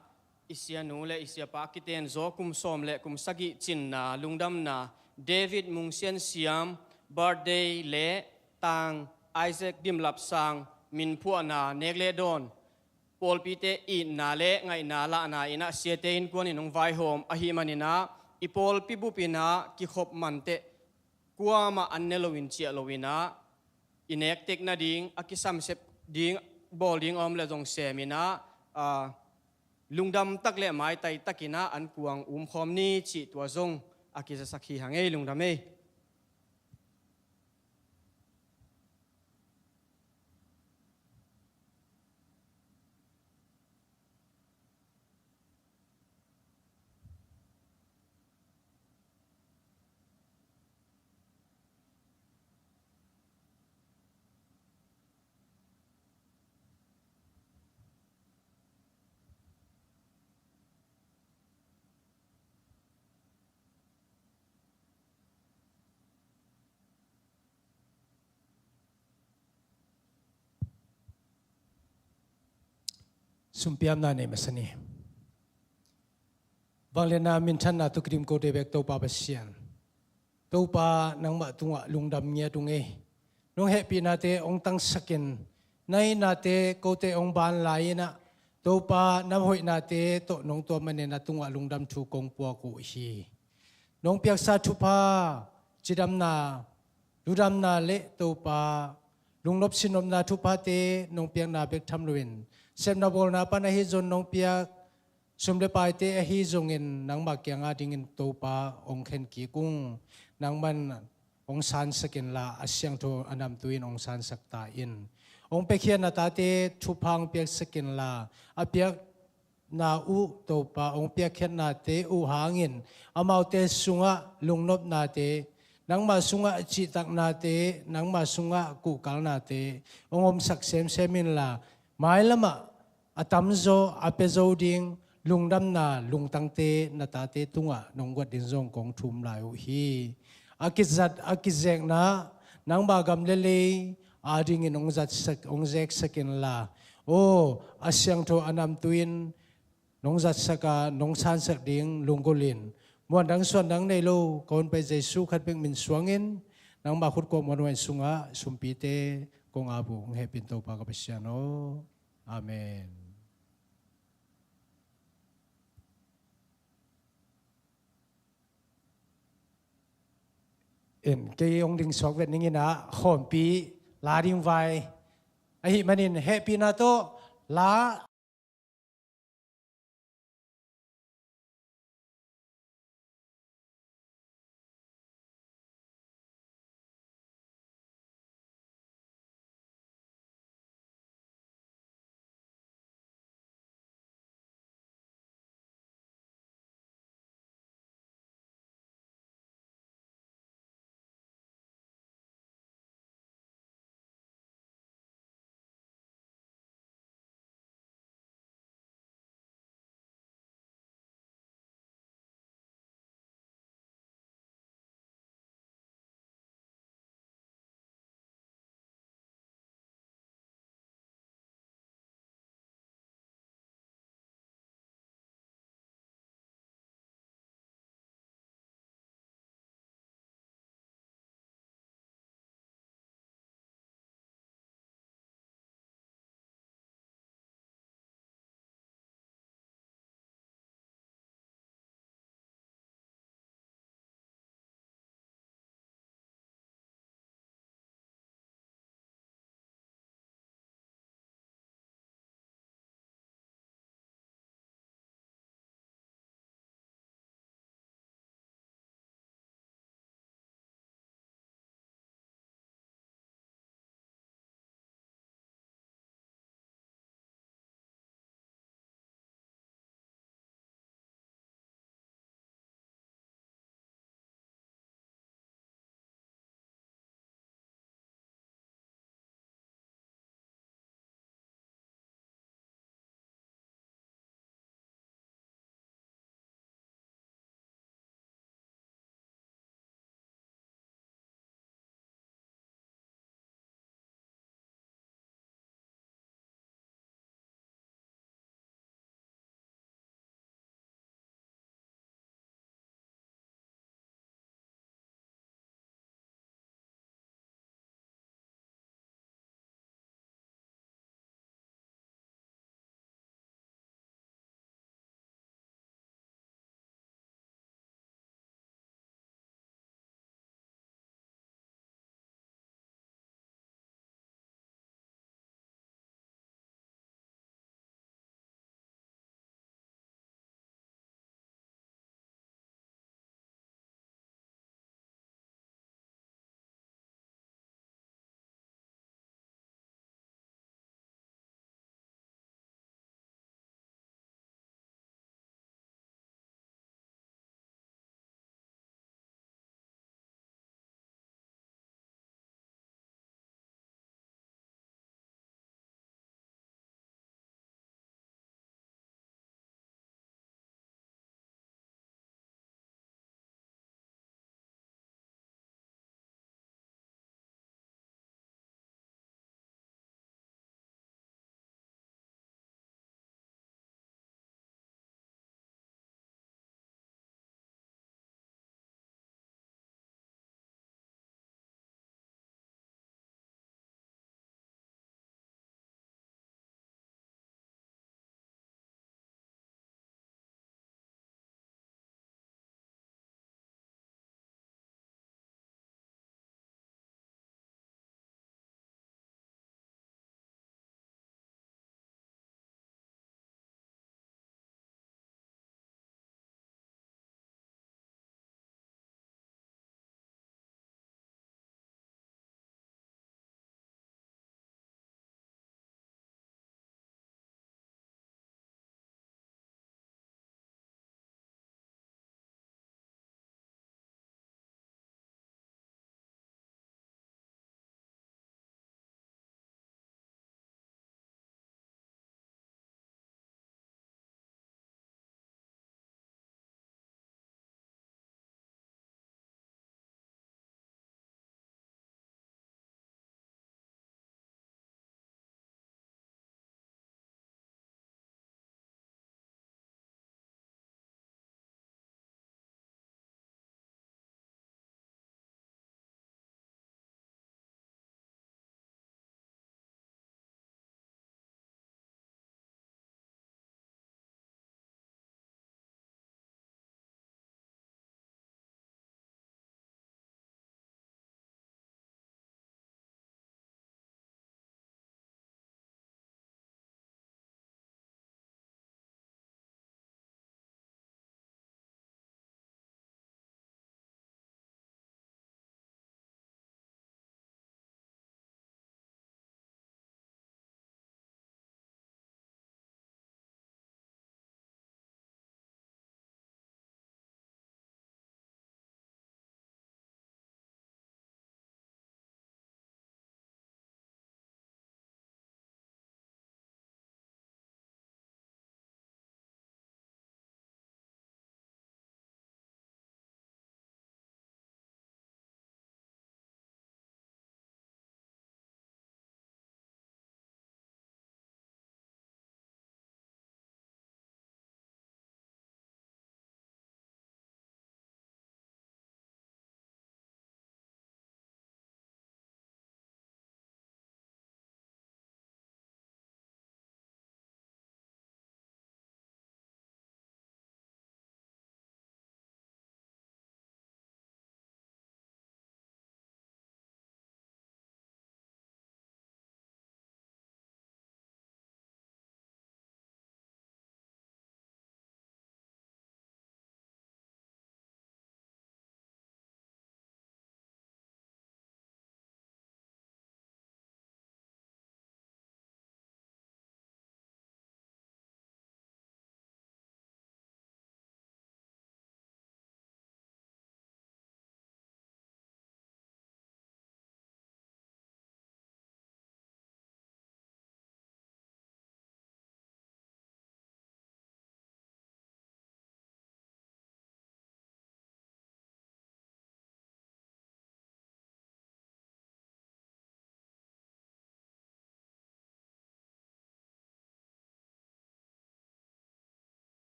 i sianu le i siapa a kiten zaw kum sawm le kum sagih cinna lungdamna David Mung Sian Siam birthday le Tang Isaac Dimlap Sang minphuahna nek le dawn pawlpite itna le ngaihna lahna in ah siate innkuan in hong vaihawm ahih manin ah i pawlpi bup in ah kikhop manteh kuamah an ne loin ciah loin ah i nektek nading a kisamsep ding bawl ding a om le zong sem in ah, ah, lungdam tak le maitai takin ah an kuang umkhawm ni cih tua zong a kizasak hi hang ei. Lungdam ei. Sumpiamna nei masa ni. Vangliatna minthanna tawh kidim kote bek Topa Pasian, Topa nangmah tungah lungdam ngiat ung ei. Nong hehpihnate hong tangsakin, na itnate kote hong ban lai in ah Topa na hoihnate tawh nong tuam manin na tungah lungdam thu kong puak uh hi. Nong piaksa thupha, cidamna, ludamna le Topa lungnop sinnopna thuphate nong piakna bek tham loin sepna bawlna pan ahi zong nong piak sum le paite ahi zongin nangmah kiang a dingin Topa hong khen kik ung. Nangman hong sansak inla a siangtho a namtui in hong sansak ta in. Hong piakhia na tate thupha hong piaksak inla a piakna uh Topa hong piakkhiatnate uh hangin amaute sungah lungnopnate, nangmah sungah cihtaknate, nangmah sungah kuhkalnate hong omsak semsem inla mailamah a tamzaw a pia zo ding lungdamna lungtangte na tate tungah nong guat ding zong kong thum lai uh hi. A kizat a kizekna nangma gam le lei a dingin hong zatsak hong zeksak inla, aw a siangtho a namtui in nong zatsak a nong sansak ding lunggulh in muan dang suan dang nei lo ka Honpa Jesu khat bek min suangin nangma khutkuah muanhuai sungah sumpite kong ap uh. Hong hehpih in Topa ka Pasian aw. Amen. In kei hong ding suak vet ning in ah khawmpi la ding vai ahih manin hehpihna tawh la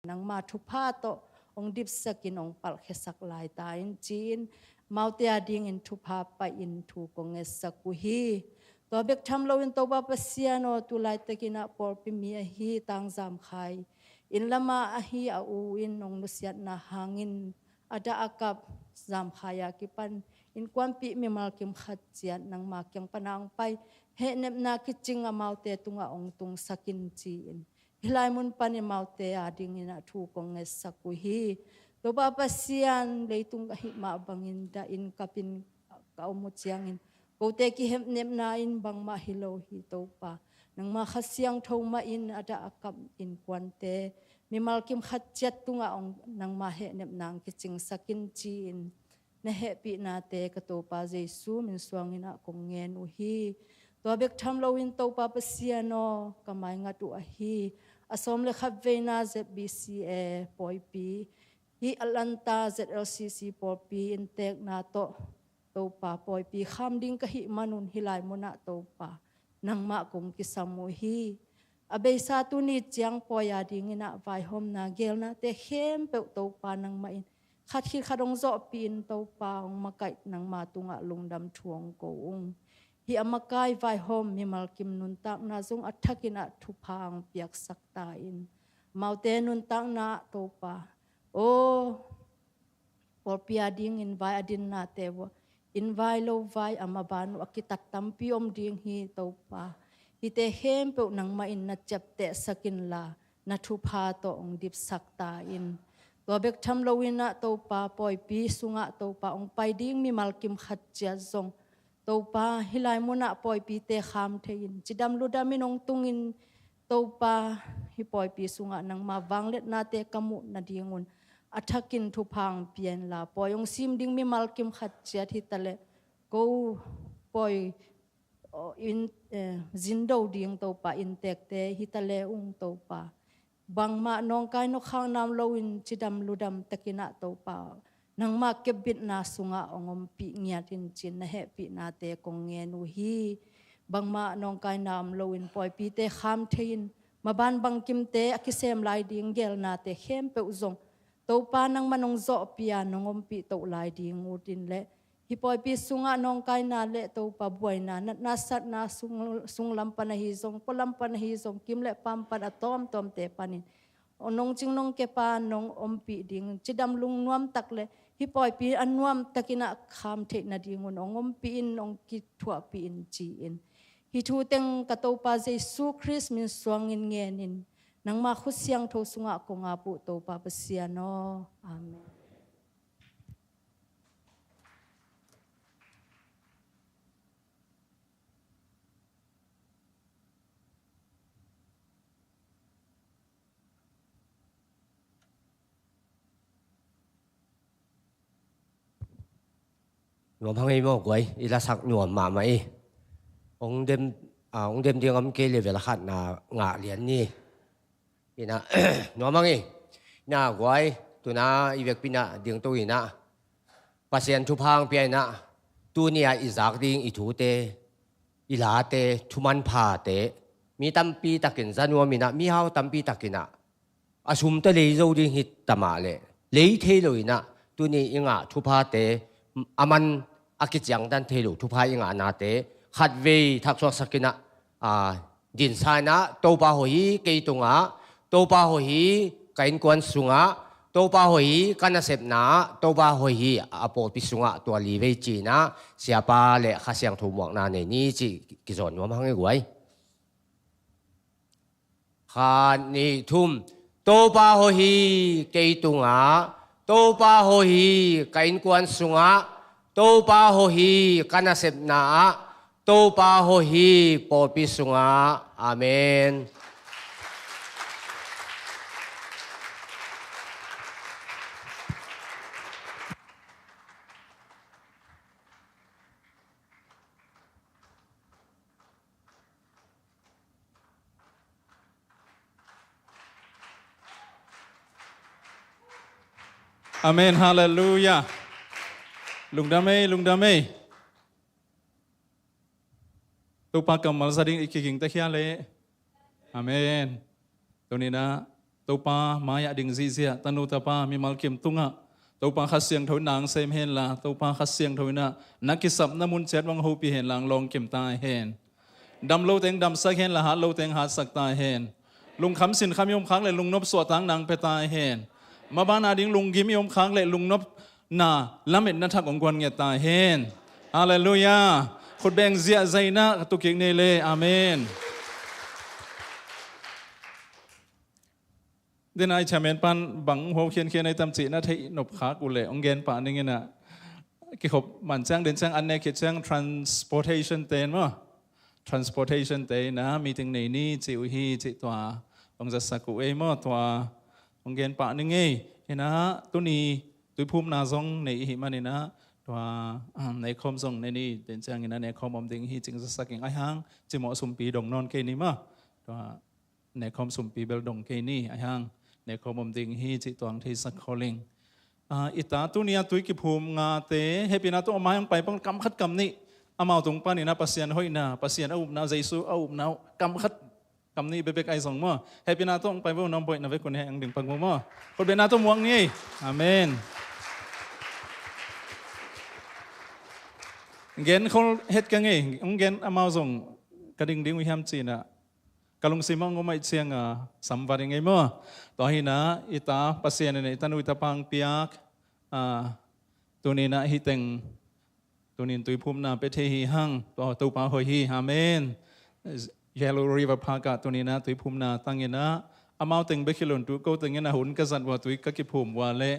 nangma thupha tawh hong dipsakin hong palhkhiasak lai ta in ci-in amaute adingin thupha paihin thu kong ngetsak uh hi. Tua bek tham loin Topa Pasian aw, tu laitakin ah pawlpi mi ahi Tang Zam Khai inn lamah ahi a u in hong nusiatna hangin a dah a kap Zam Khai a kipan innkuanpih mimal kim khat ciat nangma kiang pana hong pai hehnepna kicing amaute tungah hong tungsak in ci-in hih lai mun panin amaute adingin ah thu kong ngetsak uh hi. Topa Pasian, leitung ka hih mah bangin dahin kapin ka om uh ciangin kote kihehnepna in bangmah hi lo hi Topa. Nangma Kha Siangtho mah in a dah a kap innkuante mimal kim khat ciat tungah hong nangma hehnepna hong kicingsak in ci-in na hehpihnate ka Topa Jesu min suangin ah kong ngen uh hi. Tua bek tham loin Topa Pasian aw, ka maingat uh ahi a sawm le khat veina Z B C A pawipi, hih Atlanta Z L C C pawlpi inntekna tawh Topa pawipi kham ding ka hih manun hih lai munah Topa nangmah kong kisam uh hi. A beisa tuni ciang pawi adingin ah vaihawmna gelnate khempeuh Topa nangmah in khat khit khat hong zawhpih in Topa hong makaih nangma tungah lungdam thu hong ko ung. Hih a makai vaihawm mimal kim nuntakna zong a thakin ah thupha hong piaksak ta in amaute nuntakna ah Topa aw, pawlpi adingin vai a dinnate uh, inn vai lo vai a maban uh a kitat tampi om ding hi Topa. Hihte khempeuh nangmah in na ciaptehsak inla na thupha tawh hong dipsak ta in. Tua bek tham loin ah Topa pawipi sungah Topa hong pai ding mimal kim khat ciat zong Topa hih lai munah pawipite kham thei in cidam ludam in hong tungin Topa hih pawipi sungah nangma vangliatnate ka muh nadingun a thakin thupha hong pia inla pawi hong sim ding mimal kim khat ciat hi taleh ko pawi aw, in, eh, zindo ding Topa inntekte hi taleh ung Topa. Bangmah nawngkai nawkhang nam loin cidam ludam takin ah Topa nangma kepbitna sungah hong ompih ngiat in ci-in na hehpihnate kong ngen uh hi. Bangmah nawngkaina om loin pawipite kham thei in maban bangkimte a kisem lai ding gelnate khempeuh zong Topa nangmah nong zawhpih a nong ompih toh lai ding ut in leh hih pawipi sungah nawngkaina le Topa buaina natna satna sung, sunglam pan ahi zong pualam pan ahi zong kim le pam pan a tawmtawmte panin nong cing nong kepa nong ompih ding cidam lungnuam tak le hih pawipi a nuam takin ah kham theih nadingun hong ompih in hong kithuahpih in ci-in hih thu teng ka Topa Jesu Khrist min suangin ngenin nangma khut siangtho sungah kong ap uh Topa Pasian aw. Amen. Nuam hang ei maw guai, i lasak nuam mahmah i. Hong dem, ah, hong dem ding om kei level khatna ngah lian ni. Ina, nuam hang i. Ina guai, tuna i vekpi ina dingto ina Pasian thupha hong pia ina, tuni a i zak ding i thute, i late, thuman phate mi tampi takin za nuam ina, mihau tampi takin a a sumte lei zo ding hi tamah le lei thei lo ina, tuni i ngah thuphate a man a kiciangtan thei lo thupha i ngahnate khatvei thaksuaksak ina, a, dinsa ina, Topa hawh hi kei tungah, Topa hawh hi ka innkuan sungah, Topa hawh hi ka nasepna ah, Topa hawh hi a pawlpi sungah, tua livei ci ina siapa le Kha Siangtho muakna nei ni ci kizawn nuam hang i guai. Khat, nih, thum. Topa hawh hi kei tungah, Topa hawh hi ka innkuan sungah, Topa hawh hi ka nasepna ah, Topa hawh hi pawlpi sungah. Amen. Amen, halleluiah. Lungdam ei, lungdam ei. Topa kammal za ding i kiging ta khia le. Amen. Tuni ina Topa mai-ah ding zihziah tanu tapa mimal kim tungah Topa Kha Siangtho in na sem henla, Topa Kha Siangtho in ah na kisapna mun ciat bang hopih henla, lawng kim ta hen. Dam lo teng damsak henla, hat lo teng hatsak ta hen. Lungkham sinkham i om khak leh lungnop suahtakna hong pia ta hen. Maban a ding lunggim i om khak leh lungnopna lametna thak hong guan ngiat ta hen. Halleluiah. Khutbeng ziahziah in ah ka tu kik ni le. Amen. Dena i chairman pan bang hong khiankhian a i tam cih na theih nop khak uh leh hong gen pah ning in ah. Kikhop man ciang den ciang an ne khit ciang transportation te in maw, transportation te in ah meeting nei ni cih uh hi cih tua hong zatsak uh ei maw, tua hong gen pah ning ei. In ah tuni tuiphumna zong nei i hih man in ah tua, um, nekhawm zong nei ni, den ciang in ah nekhawm om ding hi cih zatsak ing. Ahi hang cimawh sumpi dong nawn kei ni maw. Tua nekhawm sumpi bel dong kei ni, ahi hang nekhawm om ding hi cih tua hong theisak khol ing. Ah, i ta tuni a tui kiphum ngate hehpihna tawh om a hong pai pang kam khat kam nih, amau tung pan in ah Pasian hoihna, Pasian a upna, Jesu a upna uh kam khat kam nih bekbek ahi zong maw, hehpihna tawh hong pai vo. Nuam boih na vekun heh hong ding pak vo maw. Khutbetna tawh muak ni. Amen. Gen khol het ka ngei, hong gen amau zong ka ding ding uh hiam ci in ah ka lungsim ah hong om ahih ciang a samvat ing ei maw. Tua hi in ah i ta Pasian in i tanu i tapa hong piak, ah, tuni in ah hih teng tuni in tuiphumna pia thei hi hang, tua Topa hoih hi. Amen. Yellow River Park ah tuni in ah tuiphumna tang in ah amau teng bek hi lo in tu ko teng in ah hun ka zat uh a tui ka kiphum uh a leh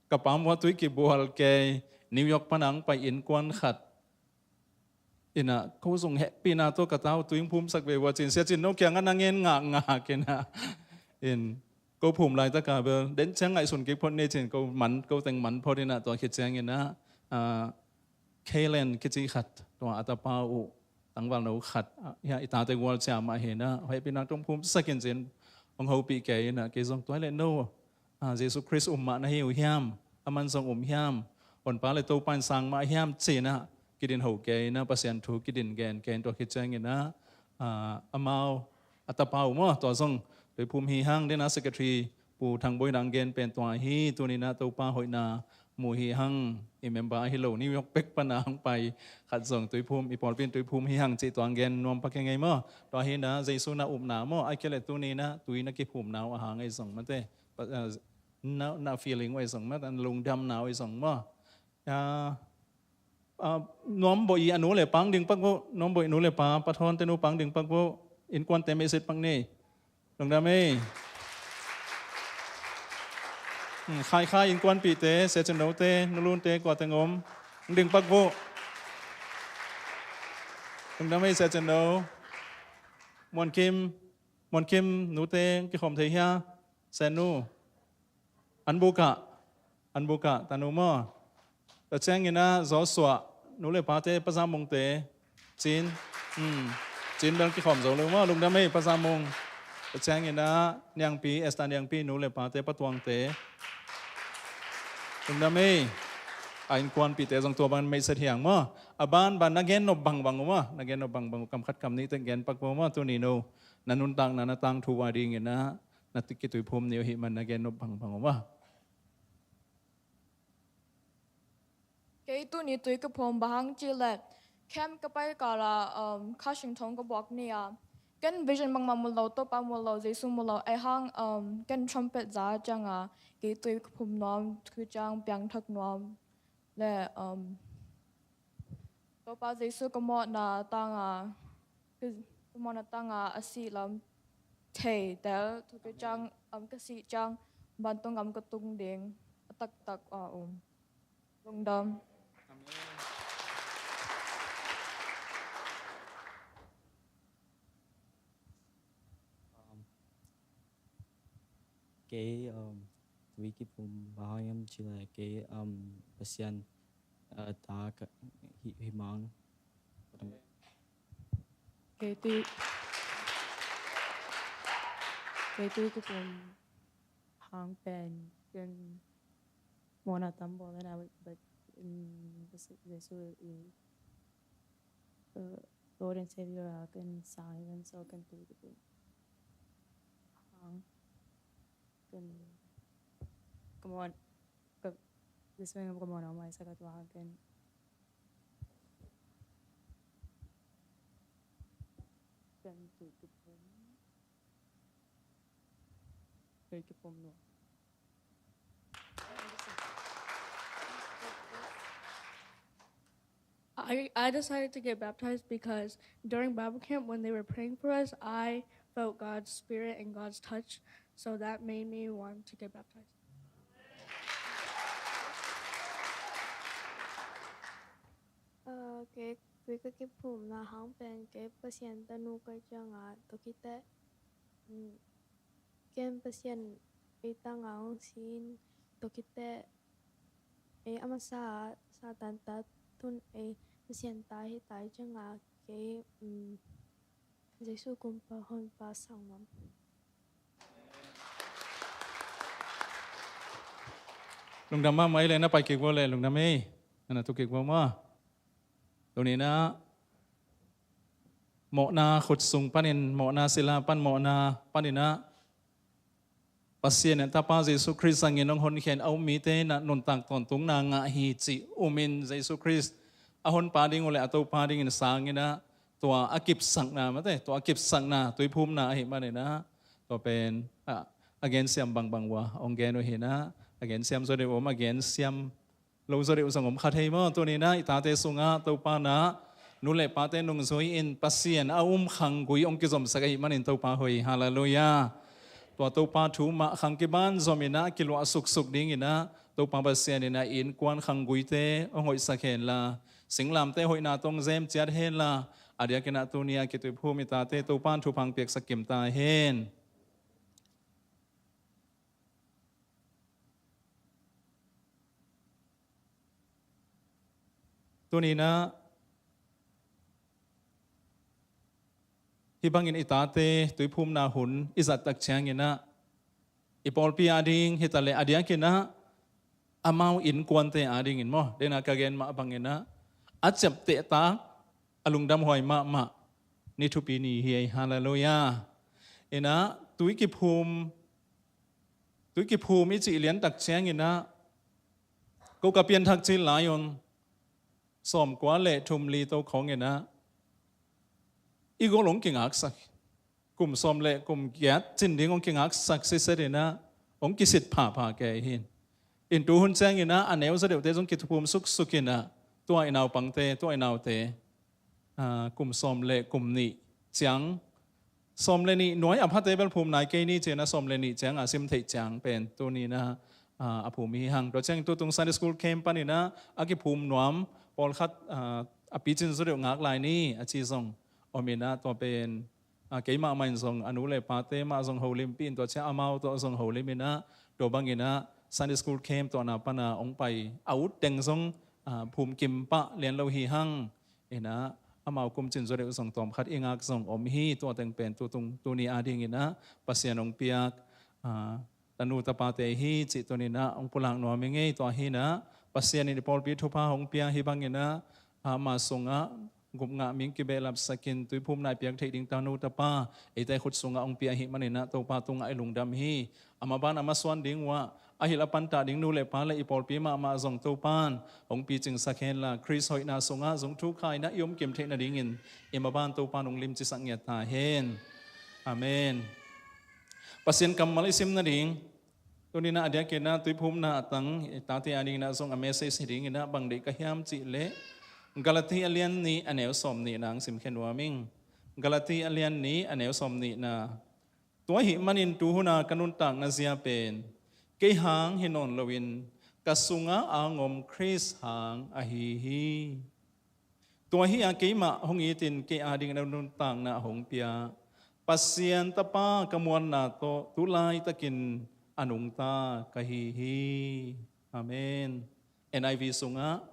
ka pam uh a tui kibual kei, New York pan a hong pai innkuan khat in ah ko zong hehpihna tawh ka ta uh tui hong phumsak ve uh a ci in, Sia Cin No kiangah na ngen ngakngak in ah, in ko phum laitak a bel den ciang ngaihsun kik phot ni ci in ko man, ko teng man phot in ah tua khit ciang in ah, ah, Kalen kici khat, tua a tapa uh tangvalno khat, ah, hia i tate gual cia mah hi in ah hehpihna tawh hong phumsak in ci in hong hopih kei in ah kei zong tua hi leh no, ah, Jesu Khrist um mah na hi uh hiam? Aman zong um hiam? Honpa le Topa in sang mah hiam ci in ah kidin ho kei in ah Pasian thu kidin gen kei in tua khit ciang in ah, ah, amau a tapa uh maw, tua zong tuiphum hi hang. Dena secretary Pu Thang Boi in ah hong gen pen tua hi. Tuni in ah Topa hoihna mu hi hang. I member ahi lo New York pek pan a hong pai khat zong tuiphum, i pawlpi in tuiphum hi hang cih tua hong gen nuam pak ing ei maw. Tua hi in ah Jesu na upna maw, ahih kei leh tuni in ah tui na kiphumna uh a hang ei zong mate, pa, ah, na, na feeling uh ei zong mate, na lungdamna uh ei zong maw. Ah, ah, Nuam Boih i a nu le pa hong ding pak vo. Nuam Boih nu le pa, Pa Thawn te nu pa hong ding pak vo. Innkuante message pak ni. Lungdam ei. Hmm, Khai Khai innkuanpihte, Sia Cin No te, Nu Lun te, kua teng om, hong ding pak vo. Lungdam ei Sia Cin No. Muan Kim, Muan Kim nute kikhawm thei hia? Sen Nu. An bukah, an bukah, tanu maw. Tua ciangin ah Joshua nu le pate, Pa Za Mung te, Cin, hmm, Cin bel kikhawm zo lo maw, lungdam ei Pa Za Mung. Tua ciangin ah Niangpi, Esther Niangpi nu le pate, Pa Tuang te, lungdam ei. A innkuanpihte zong tua bang meihset hiang maw. A banban na gen nop bangbang uh maw, na gen nop bangbang uh, kam khat kam nih teng gen pak uh maw, tuni no na nuntakna na tangthu uh a dingin ah na kituiphum ni uh hih man na gen nop bangbang uh maw. Kei tuni tui ka phum bang hang cih leh, camp ka pai kal a, um, Kha Siangtho ka buak ni a, ken vision bangmah mu lo, Topa mu lo, Jesu mu lo, ahi hang, um, ken trumpet za ciang a, kei tui ka phum nuam, tu ciang piangthak nuam le, um, Topa Jesu ka mawhna tang a, ka, ka mawhna tang a, a sih lam thei tel, tu ciang, um, ka sih ciang vantung gam ka tung ding a taktak a um. Lungdam. Um, kei, um, tui kiphum bang hang hiam cih leh kei, um, Pasian, uh, ta ka hi, hi mang. Kei tui, kei tui kiphum hang pen, ken mawhna tam bawl in a, but in Jesu i, uh, Lord and Savior a ken sang hi ven, so ken tui kiphum hang. Ken, ka muan, ka, this one ka muan a mai sa ka tua ken. Ken tu tu pum. Tu tu pum no. I, I decided to get baptized because during Bible camp, when they were praying for us, I felt God's spirit and God's touch. So that made me want to get baptized. Uh, kei, kei ka kiphumna hang pen kei Pasian tanu ka cianga tokite, mm, ken Pasian ei tanga hong sin tokite, ei a masa Satan ta tun ei Pasian ta hi ta cianga kei, mm, Jesu kumpa honpa sang ngam. Lungdam mahmah ei le na pai kik vua le lungdam ei. Na na tu kik vua ma. Tuninah mawhna khutsung panin, mawhna sila pan, mawhna paninah Pasian in Tapa Jesu Khrist zangin hong honkhen a um mite inah nuntak tawntungna ngah hi cih umin Jesu Khrist a honpa ding uh le a Topa dingin sanginah tua a kipsakna mate, tua a kipsakna tuiphumna ahi maninah tua pen a, a gensiam bangbang uh a hong gen uh hinah, a gensiam zaw deuh om, a gensiam lo zaw deuh zong om kha thei maw? Tuninah i tate sungah Topa na nu le pate nungzui in Pasian a um khanggui hong kizomsak ahi manin Topa hoih. Halleluiah. Tua Topa thu mah khang kiban zominah kiluah suksuk dinginah Topa Pasian inah i innkuan khangguite hong hoihsak henla, singlamte hoihna tong zem ciat henla, a diakinah tuni a kituiphum i tate Topa in thupha hong piaksak kim ta hen. Tuninah hih bangin i tate tuiphumna hun i zattak cianginah i pawlpi ading hitaleh a diakinah amau innkuante adingin maw, dena ka gen mah banginah a ciaptehtak, a lungdamhuai mahmah ni thupi ni hi ei. Halleluiah. Inah tui kiphum, tui kiphum i cih liantak cianginah ko ka pianthak cil lai un sawmkua le thum li to khawnginah i gol hong kingaksak, kum sawm le kum giat cin ding hong kingaksak sisetinah hong kisit phapha kei hin. In tu hun cianginah a neu zaw deuhte zong kituiphum suksukinah tua i naupangte, tua i naute, a, kum sawm le kum nih ciang, sawm le nih nuai a phate bel phum nai kei ni cinah sawm le nih cianga sim theih ciang pen tuninah, a, a phum hi hang. Tua ciang tutung Sunday School Camp paninah a kiphum nuam pawlkhat, a, a picin zaw deuh ngak lai ni a ci zong ominah tua pen, a, keimah mah in zong a nu le pate mah zong holimpih in tua ciang amau tawh zong holiminah tua banginah Sunday School Camp tuahna pana hong pai a utteng zong, a, phum kim pah lian lo hi hang. Inah amau kum cin zaw deuh zong tawmkhat i ngak zong om hi. Tua teng pen tutung tuni adinginah Pasian hong piak, a, tanu tapate hi cih tuninah hong pulak nuam i ngei. Tua hinah Pasian in i pawlpi thupha hong pia hi banginah, a, ama sungah gupngah ming kibehlapsakin tuiphumna i piak theih ding tanu tapa eite khut sungah hong pia hi maninah Topa tungah i lungdam hi. A maban a masuan ding uh ah a hilh a pantah ding nu le pa le i pawlpi mahmah zong Topan hong picingsak henla Khrist hoihna sungah zong thukhainah i om kim theih nadingin i maban Topan hong limcisak ngiat ta hen. Amen. Pasian kammal i sim nading tuninah a diakinah tuiphumna a tang i tate a dinginah zong a message hi dinginah bang deih ka hiam cihleh Galati a lian nih a neu sawm nihna hong simkhia nuam ing. Galati a lian nih a neu sawm nihna. Tua ahih manin tuhuna ka nuntakna zia pen kei hang hi nawn loin ka sungah a hong om Khrist hang ahi hi. Tua hi-a keimah hong itin kei adingin a nuntakna a hong pia Pasian Tapa ka muanna tawh tu laitakin a nungta ka hi hi. Amen. N I V sungah,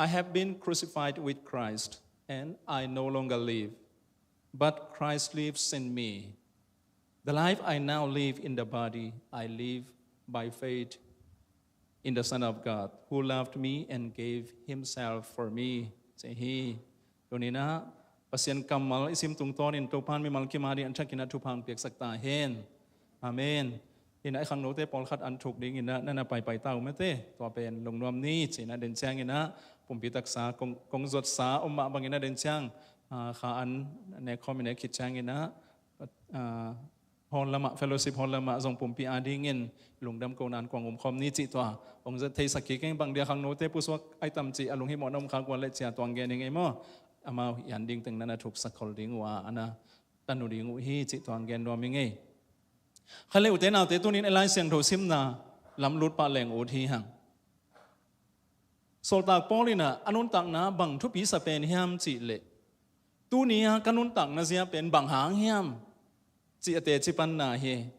"I have been crucified with Christ, and I no longer live, but Christ lives in me. The life I now live in the body, I live by faith in the Son of God, who loved me and gave himself for me," ci hi. Tuninah Pasian kammal i sim tungtawnin Topan mimal kim a ding a thakin a thupha hong piaksak ta hen. Amen. Inah i khangnote pawlkhat an thuk dinginah nana paipai ta uh mate, tua pen lungnuam ni cinah den cianginah pumpi taksa kong, kong zuatsa om mah banginah den ciang, ah, kha an nek khawm i nek khit cianginah, ah, hall lamah, fellowship hall lamah zong pumpi a dingin lungdam ko nan kuang um khawm ni cih tua hong zat theisak kik eng. Bang dia khangnote pusuak ai tam cih a lunghimawhna om khak uh a leh cia tuang gen ing ei maw? Amau i an ding teng nana thuksak khol ding uh a, ana tanu ding uh hi cih tuang gen nuam ing ei. Kha le ute naute, tunin i Lai Siangtho simna lamlut pah leng ut hi hang. Sawltak Paul inah a nuntakna bang thupi sa pen hiam cih leh, tuni-a ka nuntakna zia pen bang hang hiam cih a teci panna hi.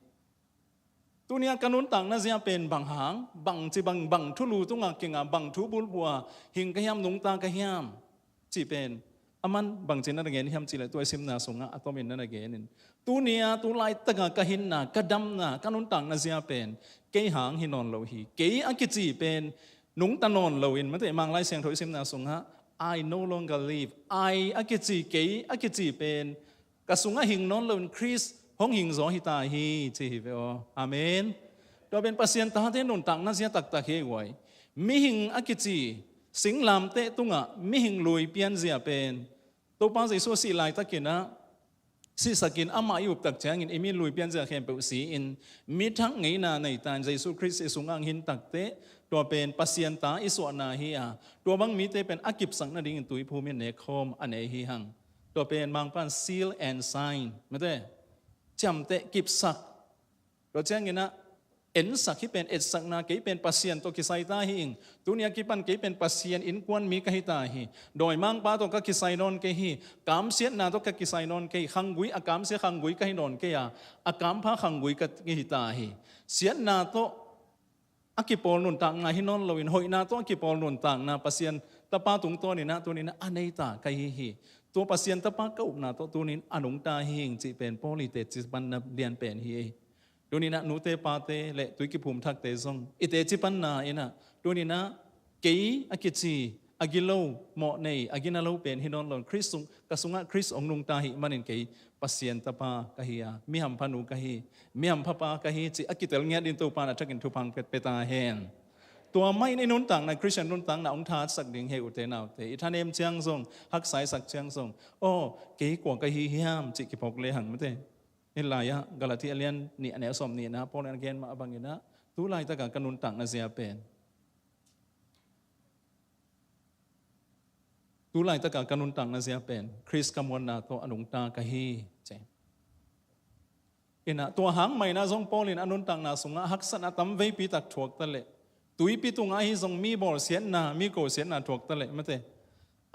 Tuni-a ka nuntakna zia pen bang hang, bang ci bang, bang thulu tungah kinga, bang thu bulphuh a hing ka hiam, nungta ka hiam cih pen a man bangci nana gen hiam cih leh tua i simna sungah a tomin nana gen in. Tuni-a tu laitaka ka hinna, ka damna, ka nuntakna zia pen kei hang hi nawn lo hi. Kei a kici pen nungta nawn loin, mate, Mang Lai Siangtho i simna sungah, "I no longer live." I a kici, kei a kici pen ka sungah hing nawn loin Khrist hong hing zaw hi ta hi, ci hi ve aw. Amen. Tua pen Pasian tate nuntakna zia taktak hi ei guai. Mihing a kici singlamteh tungah mihing lui pianzia pen Topa Jesuh a sih laitakinah sihsakin amah i uptak ciangin i mi lui pianzia khempeuh si-in, mi thak ngeina nei ta in Jesuh Khrist i sungah hong hin takteh, tua pen Pasian ta i suahna hi a, tua bang mite pen a kipsak nadingin tuiphum in nekkhawm a nei hi hang. Tua pen Mangpan seal and sign, mate, ciamteh, kipsak. Tua cianginah ensak hi pen, etsakna, kei pen Pasian tawh kisai ta hi ing. Tuni a kipan kei pen Pasian innkuan mi ka hi ta hi. Dawimangpa tawh ka kisai nawn kei hi. Kamsiatna tawh ka kisai nawn kei hi. Khanggui a kamsia khanggui ka hi nawn kei a, a kampha khanggui ka hi ta hi. Siatna tawh a kipawl nuntakna hi nawn loin, hoihna tawh a kipawl nuntakna Pasian Tapa tungtawninah tuninah a nei ta ka hi hi. Tua Pasian Tapa ka upna tawh tunin a nungta hi ing cih pen Paul i teci panna lian pen hi. Tuninah nute pate le tui kiphum thakte zong i teci panna inah tuninah kei a kici a gilo, mawh nei, a gina lo pen hi nawn loin Khrist sung, ka sungah Khrist hong nungta hi manin kei Pasian Tapa ka hi a, mi hampha nu ka hi, mi hampha pa ka hi cih a kitel ngiat in Topa in a thakin thupha hong pia ta hen. Tua mah in i nuntakna, Khristian nuntakna hong thahatsak ding hi ei ute naute. I thanem ciang zong, haksaisak ciang zong, aw, kei kua ka hi hiam cih kiphawk lehang, mate. Hih lai-ah Galati a lian nih a neu sawm nihna Paul in a gen mah banginah tu laitaka ka nuntakna zia pen, tu laitaka ka nuntakna zia pen Khrist ka muanna tawh a nungta ka hi, ci. Inah tua hang mah inah zong Paul in a nuntakna sungah haksatna tam veipi tak thuak ta leh, tuipi tungah ahi zong mi bawlsiatna, mi kosiatna thuak ta leh, mate,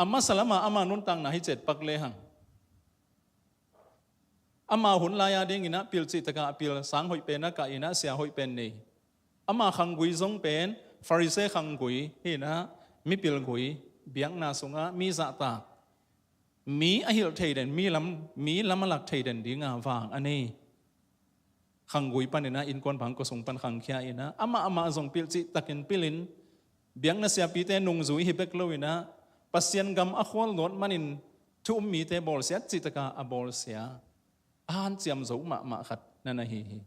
a masa lamah ama nuntakna hi ciat pak lehang. Ama hun lai-a dinginah pil cihtakah a pil, sang hoih pen a kah inah sia hoih pen nei. Ama khanggui zong pen Pharisee khanggui hi inah, mipilgui, biakna sungah mi zahtak, mi a hilh thei den, mi lam, mi lam a lak thei den dinga vang a nei. Khanggui paninah innkuan bang kua sung pan khangkhia inah amah amah zong pil cihtakin pilin, biakna siapite nungzui hi bek loinah Pasian gam a khual luat manin thu um mite bawlsiat cihtaka a bawlsia, a hanciam zo mahmah khat na na hi hi.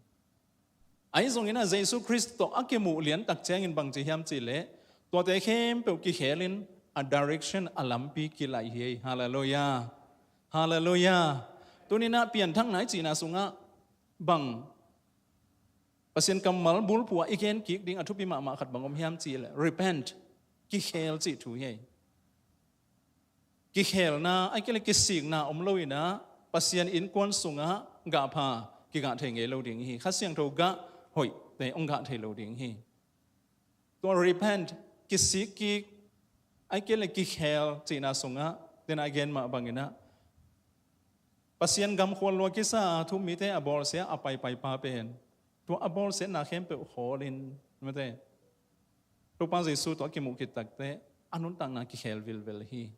Ahi zonginah Jesuh Khrist tawh a kimuh liantak ciangin bangci hiam cihleh, tuate khempeuh kikhelin a direction, a lampi kilaih hi ei. Halleluiah. Halleluiah. Tuninah pianthakna i cihna sungah bang Pasian kammal bulphuh ah i gen kik ding a thupi mahmah khat bang om hiam cihleh, repent, kikhel cih thu hi ei. Kikhelna, a kile kisikna om loinah Pasian innkuan sungah gahpha kigah thei ngei lo ding hi. Kha Siangtho gah hoihte hong gah thei lo ding hi. Tua repent, kisik kik, a kile kikhel cihna sungah tena a gen mah banginah Pasian gam khual lua kisa a thu um mite a bawlsia a paipaipa pen, tua a bawlsiatna khempeuh khawlin, mate, Topa Jesuh tawh a kimuh khit takteh a nuntakna kikhel vilvel hi.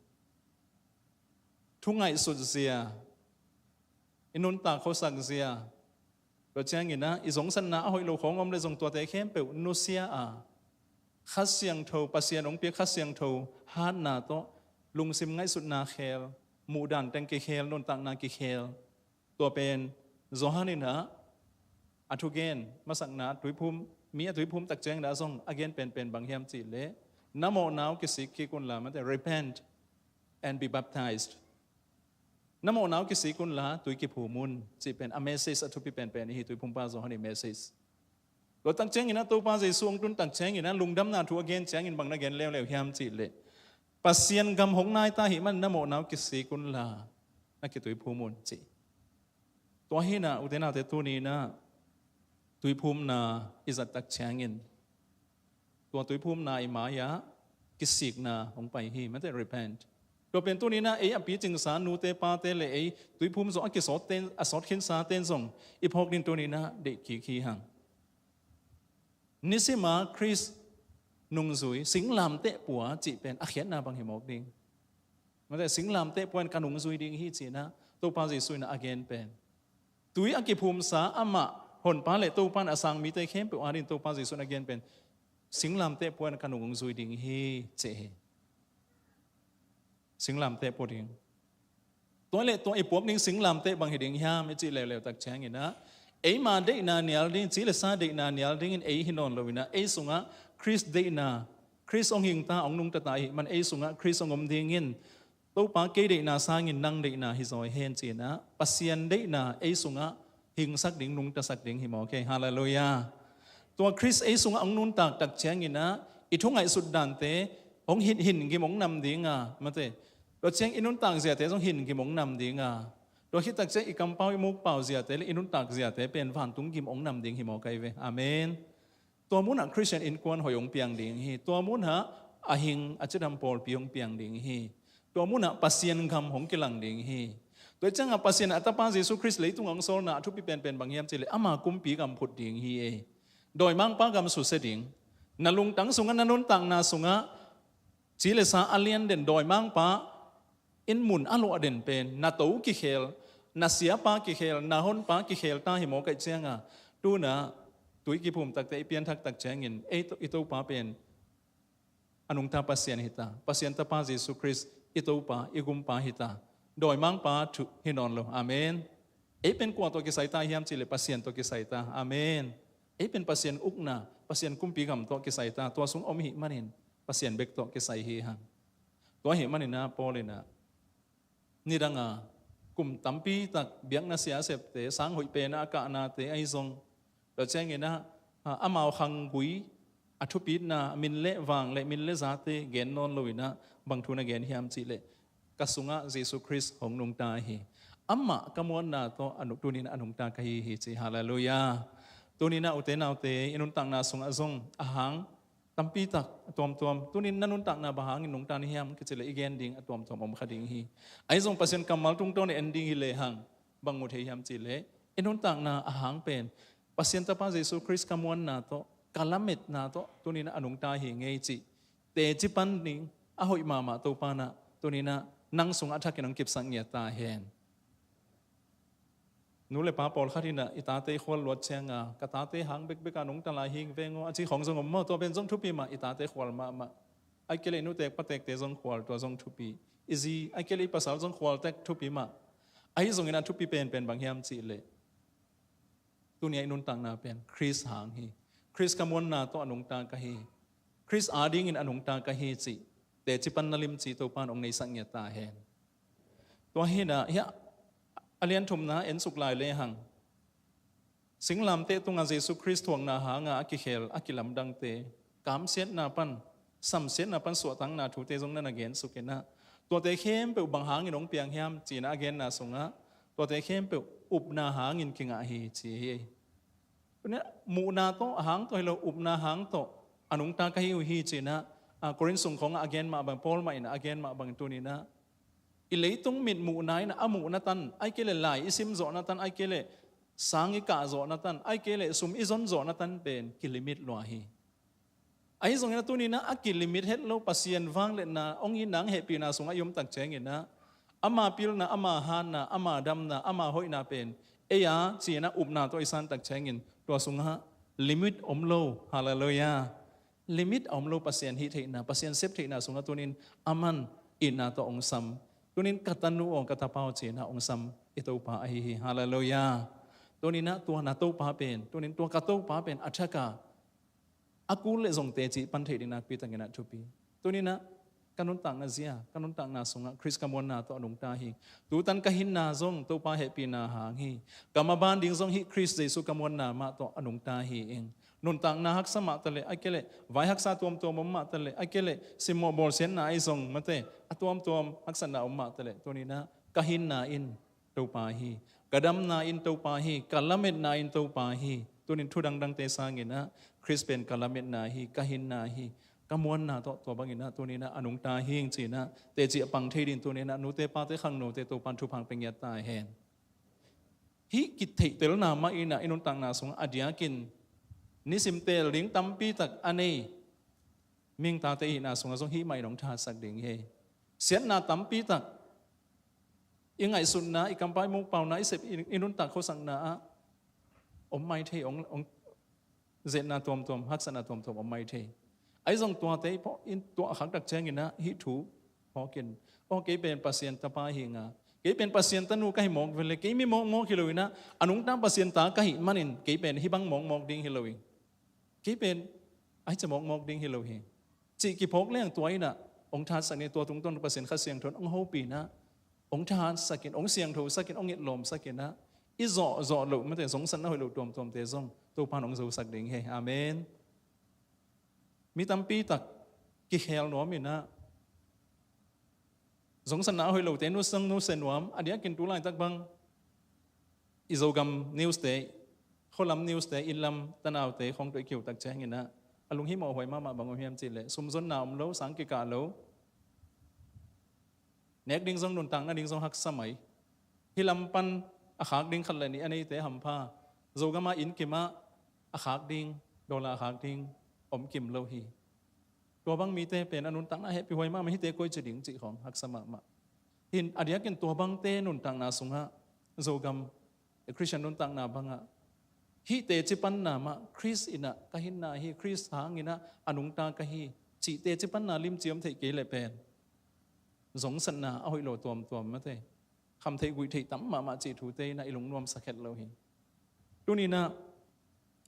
Thu ngaihsut zia, i nuntak khosak zia, tua cianginah i zongsatna a hoih lo khawng om le zong tuate khempeuh nusia a, Kha Siangtho, Pasian hong piak Kha Siangtho hatna tawh lungsim ngaihsutna khel, muhdan teng kikhel, nuntakna kikhel. Tua pen Johan inah a thugen masakna tuiphum, mi a tuiphum tak ciangin a zong a gen penpen bang hiam cihleh, na mawhna uh kisik kik unla, mate, repent and be baptized. Na mawhna uh kisik unla tui kiphum un cih pen a message a thupi penpen hi, tuiphumpa Johan ii message. Tua tak ciangin ah Topa Jesu hong tun tak ciangin ah lungdamna thu a gen ciangin bang na gen leuleu hiam cihleh, Pasian gam hong nai ta ahih man na mawhna uh kisik unla na kituiphum un ci. Tua hi-in ah ute naute, tuni-in ah tuiphumna i zat tak ciangin tua tuiphumna i mai-ah kisikna hong pai hi, mate, repent. Tua pen tuni-in ah ei a picingsa nute pate le ei tuiphum zawh a kisawt ten, a sawt khinsa ten zong i phawk ding tuni-in ah deih kik hi hang. Nisima Khrist nungzui, singlamteh pua cih pen a khiatna bang hi mawk ding. Mate, singlamteh pua in ka nungzui ding hi ci-in ah Topa Jesu in a gen pen. Tui a kiphumsa amah Honpa le Topa in a sang mite khempeuh adingin Topa Jesu in a gen pen, singlamteh pua in ka nungzui ding hi ci hi. Singlamteh pua ding. Tua le tua i puak ding singlamteh bang hi ding hiam i cih leuleu tak ciangin ah, eima deihna nial ding, ci le sa deihna nial dingin ei hi nawn lo-in ah, ei sungah Khrist deihna, Khrist hong hing ta, hong nungta ta ahih man ei sungah Khrist hong om dingin, Topa, kei deihna sangin nang deihna hi zaw hen ci-in ah Pasian deihna ei sungah hingsak ding, nungtasak ding hi mawk hi. Halleluiah. Tua Khrist ei sungah hong nuntak tak ciangin ah i thu ngaihsut dante hong hin, hin gim hong nam ding a, mate, tua ciang i nuntak ziate zong hin gim hong nam ding a, tua khit tak ciang i kampau, i mukpau ziate le i nuntak ziate pen vantung gim hong nam ding hi mawk hi ve. Amen. Tua munah Khristian innkuan hoih hong piang ding hi. Tua munah a hing a cidam pawlpi hong piang ding hi. Tua munah Pasian gam hong kilang ding hi. Tua ciangah Pasian a Tapa Jesu Khrist leitung hong sawlna a thupi penpen bang hiam cihleh, ama kumpi gam phut ding hi ei. Dawimangpa gam susia ding. Na lungtang sungah, na nuntakna sungah, ci le sa a lian den dawimangpa in mun a luah den pen na to kikhel, na siapa kikhel, na honpa kikhel ta hi mawk ahih ciangah, tu-in ah tui kiphum takte i pianthak tak ciangin ei to, i Topa pen a nungta Pasian hi ta. Pasian Tapa Jesu Khrist i Topa, i Gumpa hi ta. Dawimangpa thu hi nawn lo. Amen. Ei pen kua tawh kisai ta hiam cihleh Pasian tawh kisai ta. Amen. Ei pen Pasian ukna, Pasian kumpi gam tawh kisai ta. Tua sung om ihih manin Pasian bek tawh kisai hi hang. Tua ahih manin ah Paul in ah, nidang a kum tampi tak biakna sia a septe, sang hoih pen a kahnate ahi zong, tua ciangin ah, a, amau khanggui a thupitna, min le vang le min le zate gen nawn lo-in ah bang thu na gen hiam cihleh, ka sungah Jesu Khrist hong nungta hi. Amah ka muanna tawh a nu-, tuni-in a nungta ka hi hi ci. Halleluiah. Tuni-in ah ute naute, i nuntakna sungah zong a hang tampi tak a tuamtuam, tuni-in na nuntakna bang hangin nungta na hiam kici leh i gen ding a tuamtuam om kha ding hi. Ahi zong Pasian kammal tungtawn i en ding hi lehang bang mu thei hiam cihleh, i nuntakna a hang pen Pasian Tapa Jesu Khrist ka muanna tawh, ka lametna tawh tuni-in a nungta hi ngei cih teci pan ding a hoih mahmah Topa in ah tuni-in ah nang sungah a thakin hong kipsak ngiat ta hen. Nu le pa pawlkhat in ah i tate i khual luat ciangah, ka tate hang bekbek a nungta lai hing veng aw, a ci khawng zong om maw? Tua pen zong thupi mah, i tate khual mahmah. Ahih kei leh i nutek patekte zong khual, tua zong thupi. I zi, ahih kei leh i pasal zong khual tek, thupi mah. Ahi zongin a thupi penpen bang hiam cihleh, tuni-a i nuntakna pen Khrist hang hi. Khrist ka muanna tawh a nungta ka hi. Khrist adingin a nungta ka hi cih teci pan na limci Topa in hong neisak ngiat ta hen. Tua hi-in ah, hiah a lian thumna en suk lai lehang, singlamteh tungah Jesu Khrist thuakna hangah a kikhel a kilamdangte, kamsiatna pan, samsiatna pan suahtakna thute zong na na gen suk in ah, tuate khempeuh bang hangin hong piang hiam ci-in ah a genna sungah, tuate khempeuh upna hangin kingah hi ci hi. Tuni-in ah muhna tawh a hang tawh hi lo, upna hang tawh a nungta ka hi uh hi ci-in ah, a, Korin sung khawngah a gen mah bang, Paul mah in a gen mah bang, tuni-in ah i leitung mitmuhna in ah a muhna tan, ahih kei leh lai i sim zawhna tan, ahih kei leh sang i kah zawhna tan, ahih kei leh sum i zon zawhna tan pen kilimit lua hi. Ahi zongin ah tuni-in ah a kilimit het lo Pasian vangliatna, hong itna, hong hehpihna sungah i om tak ciangin ah, ama pilna, ama hatna, ama damna, ama hoihna pen ei-a ci-in ah upna tawh i san tak ciangin, tua sungah limit om lo. Halleluiah. Limit a om lo Pasian hih theihna, Pasian sep theihna sungah tuni-in aman itna tawh hong sam. Tuni-in ka tanu aw, ka tapa aw ci-in ah hong sam i Topa ahi hi. Halleluiah. Tuninah tua na Topa pen, tunin tua ka Topa pen a thak a, a kul le zong teci pan theih ding nakpi takinah thupi. Tuninah ka nuntakna zia, ka nuntakna sungah Khrist ka muanna tawh a nungta hi. Tutan ka hinna zong Topa hehpihna hang hi. Ka maban ding zong hih Khrist Jesu ka muanna mah tawh a nungta hi ing. Nuntakna haksa mah taleh a keleh, vai haksa tuamtuam om mah taleh a keleh, simmawh bawlsiatna ahi zong mate, a tuamtuam haksatna om mah taleh, tuninah ka hinna in Topa hi. Ka damna in Topa hi. Ka lametna in Topa hi. Tunin thu dangdangte sanginah Khrist pen ka lametna hi, ka hinna hi. Ka muanna tawh tua banginah tuninah a nungta hi ing cinah teci a pang thei ding tuninah nute pate khangnote Topan thupha pia ngiat ta hen. Hih kitheihtelna mah inah i nuntakna sungah a diakin nisim teel ding tampi tak a nei mihingtate i hihna sungah zong hih mah in hong thahatsak ding hi. Siatna tampi tak i ngaihsutna, i kampai mukpauna, i sep i, i nuntak khosakna ah om mai thei, ong, ong zetna tuamtuam, haksatna tuamtuam om mai thei. Ahi zong tuate i phawk in tua a khaktak cianginah hih thu phawkin, aw kei pen Pasian tapa hi nga, kei pen Pasian tanu ka hi mawk vele, kei mi mawkmawk hi loinah a nungta Pasian ta ka hih manin kei pen hih bang mawkmawk ding hi lo ing. Kei pen ahi ca mawkmawk ding hi lo hi. Cih kiphawk leng tua inah ong thahatsak ni, tua tungtawn Pasian Kha Siangtho in ong hopinah ong thahatsakin, ong siangthosakin, ong itlawmsakinah i zawhzawh loh mate zongsatna hoih loh tuamtuamte zong Topan ong zosak ding hi. Amen. Mi tampi tak kikhel nuam inah zongsatna a hoih lote nusia, nusia nuam, a diakin tu laitak bang i Zogam newste, khualam newste, innlam tanaute khawng tawh i kiutak cianginah a lunghimawh huai mahmah bang om hiam cihleh sumzonna om lo, sang kikah lo. Nek ding zong, nuntakna ding zong haksa mai. Hih lam pan a khak ding khat le nih a neite hampha, Zogama inn kimah a khak ding, dollar a khak ding om kim lo hi. Tua bang mite pen a nuntakna hehpih huai mahmah, hihte koi ci ding cih khawng haksa mahmah. Hin a diakin tua bangte nuntakna sungah Zogam Christian nuntakna bangah hih teci panna mah Khrist inah ka hinna hi, Khrist hanginah a nungta ka hi cih teci panna limci om theih kei leh pen zongsatna a hoih lo tuamtuam mate, khamtheih guihtheih tam mahmah cih thute inah i lungnuam sakhet lo hi. Tuninah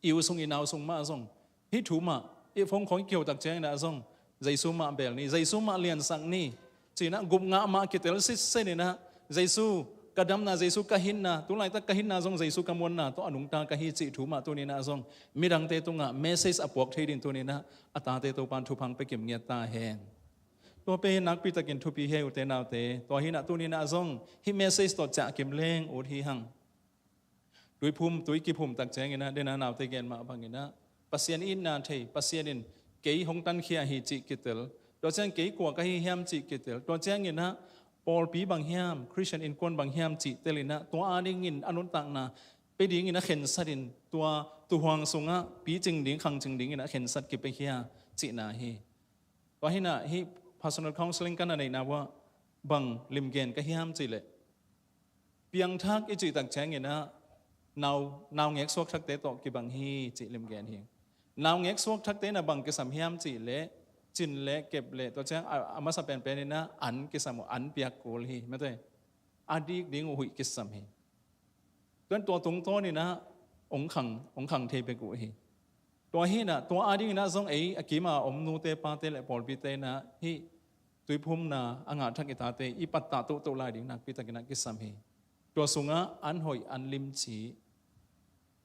i u sung i nau sung mah zong hih thu mah i phone khawng i kihotak cianginah zong Jesu mah beel ni, Jesu mah liansak ni, cinah gupngah mah kitel sitseninah Jesu ka damna, Jesu ka hinna, tu laitak ka hinna zong Jesu ka muanna tawh a nungta ka hi cih thu mah tuninah zong midangte tungah message a puak thei ding tuninah a tate Topan thupha pia kim ngiat ta hen. Tua pen nakpitakin thupi hi ute naute. Tua hinah tuninah zong hih message tawh ciah kim leng ut hi hang. Tuiphum, tui kiphum tak cianginah dena naute gen mah banginah Pasian itna thei, Pasian in kei hong tankhia hi cih kitel, tua ciang kei kua ka hi hiam cih kitel, tua cianginah pawlpi bang hiam, Christian innkuan bang hiam cih telinah tua adingin a nuntakna pia dingin a khensatin tua tuhuang sungah picing ding, khangcing dingin a khensat kipiakhia cihna hi. Tua hinah hih personal counseling ka na neihna uah bang limgen ka hiam cihleh, piangthak i cihtak cianginah nau, naungek suakthakte tawh kibang hi cih limgen hi. Naungek suakthakte na bang kisam hiam cihleh, cin le kep le tua ciang a, a masa penpeninah an kisam uh, an piak kul hi mate. A dik ding uh huih kisam hi. Tuan tua tungtawninah ong khang, ong khang thei bek uh hi. Tua hinah tua adinginah zong ei a kima om nute pate le pawlpite inah hih tuiphumna a ngahthak i tate i pattah tohtoh lai ding nakpitakinah kisam hi. Tua sungah an hoih an limci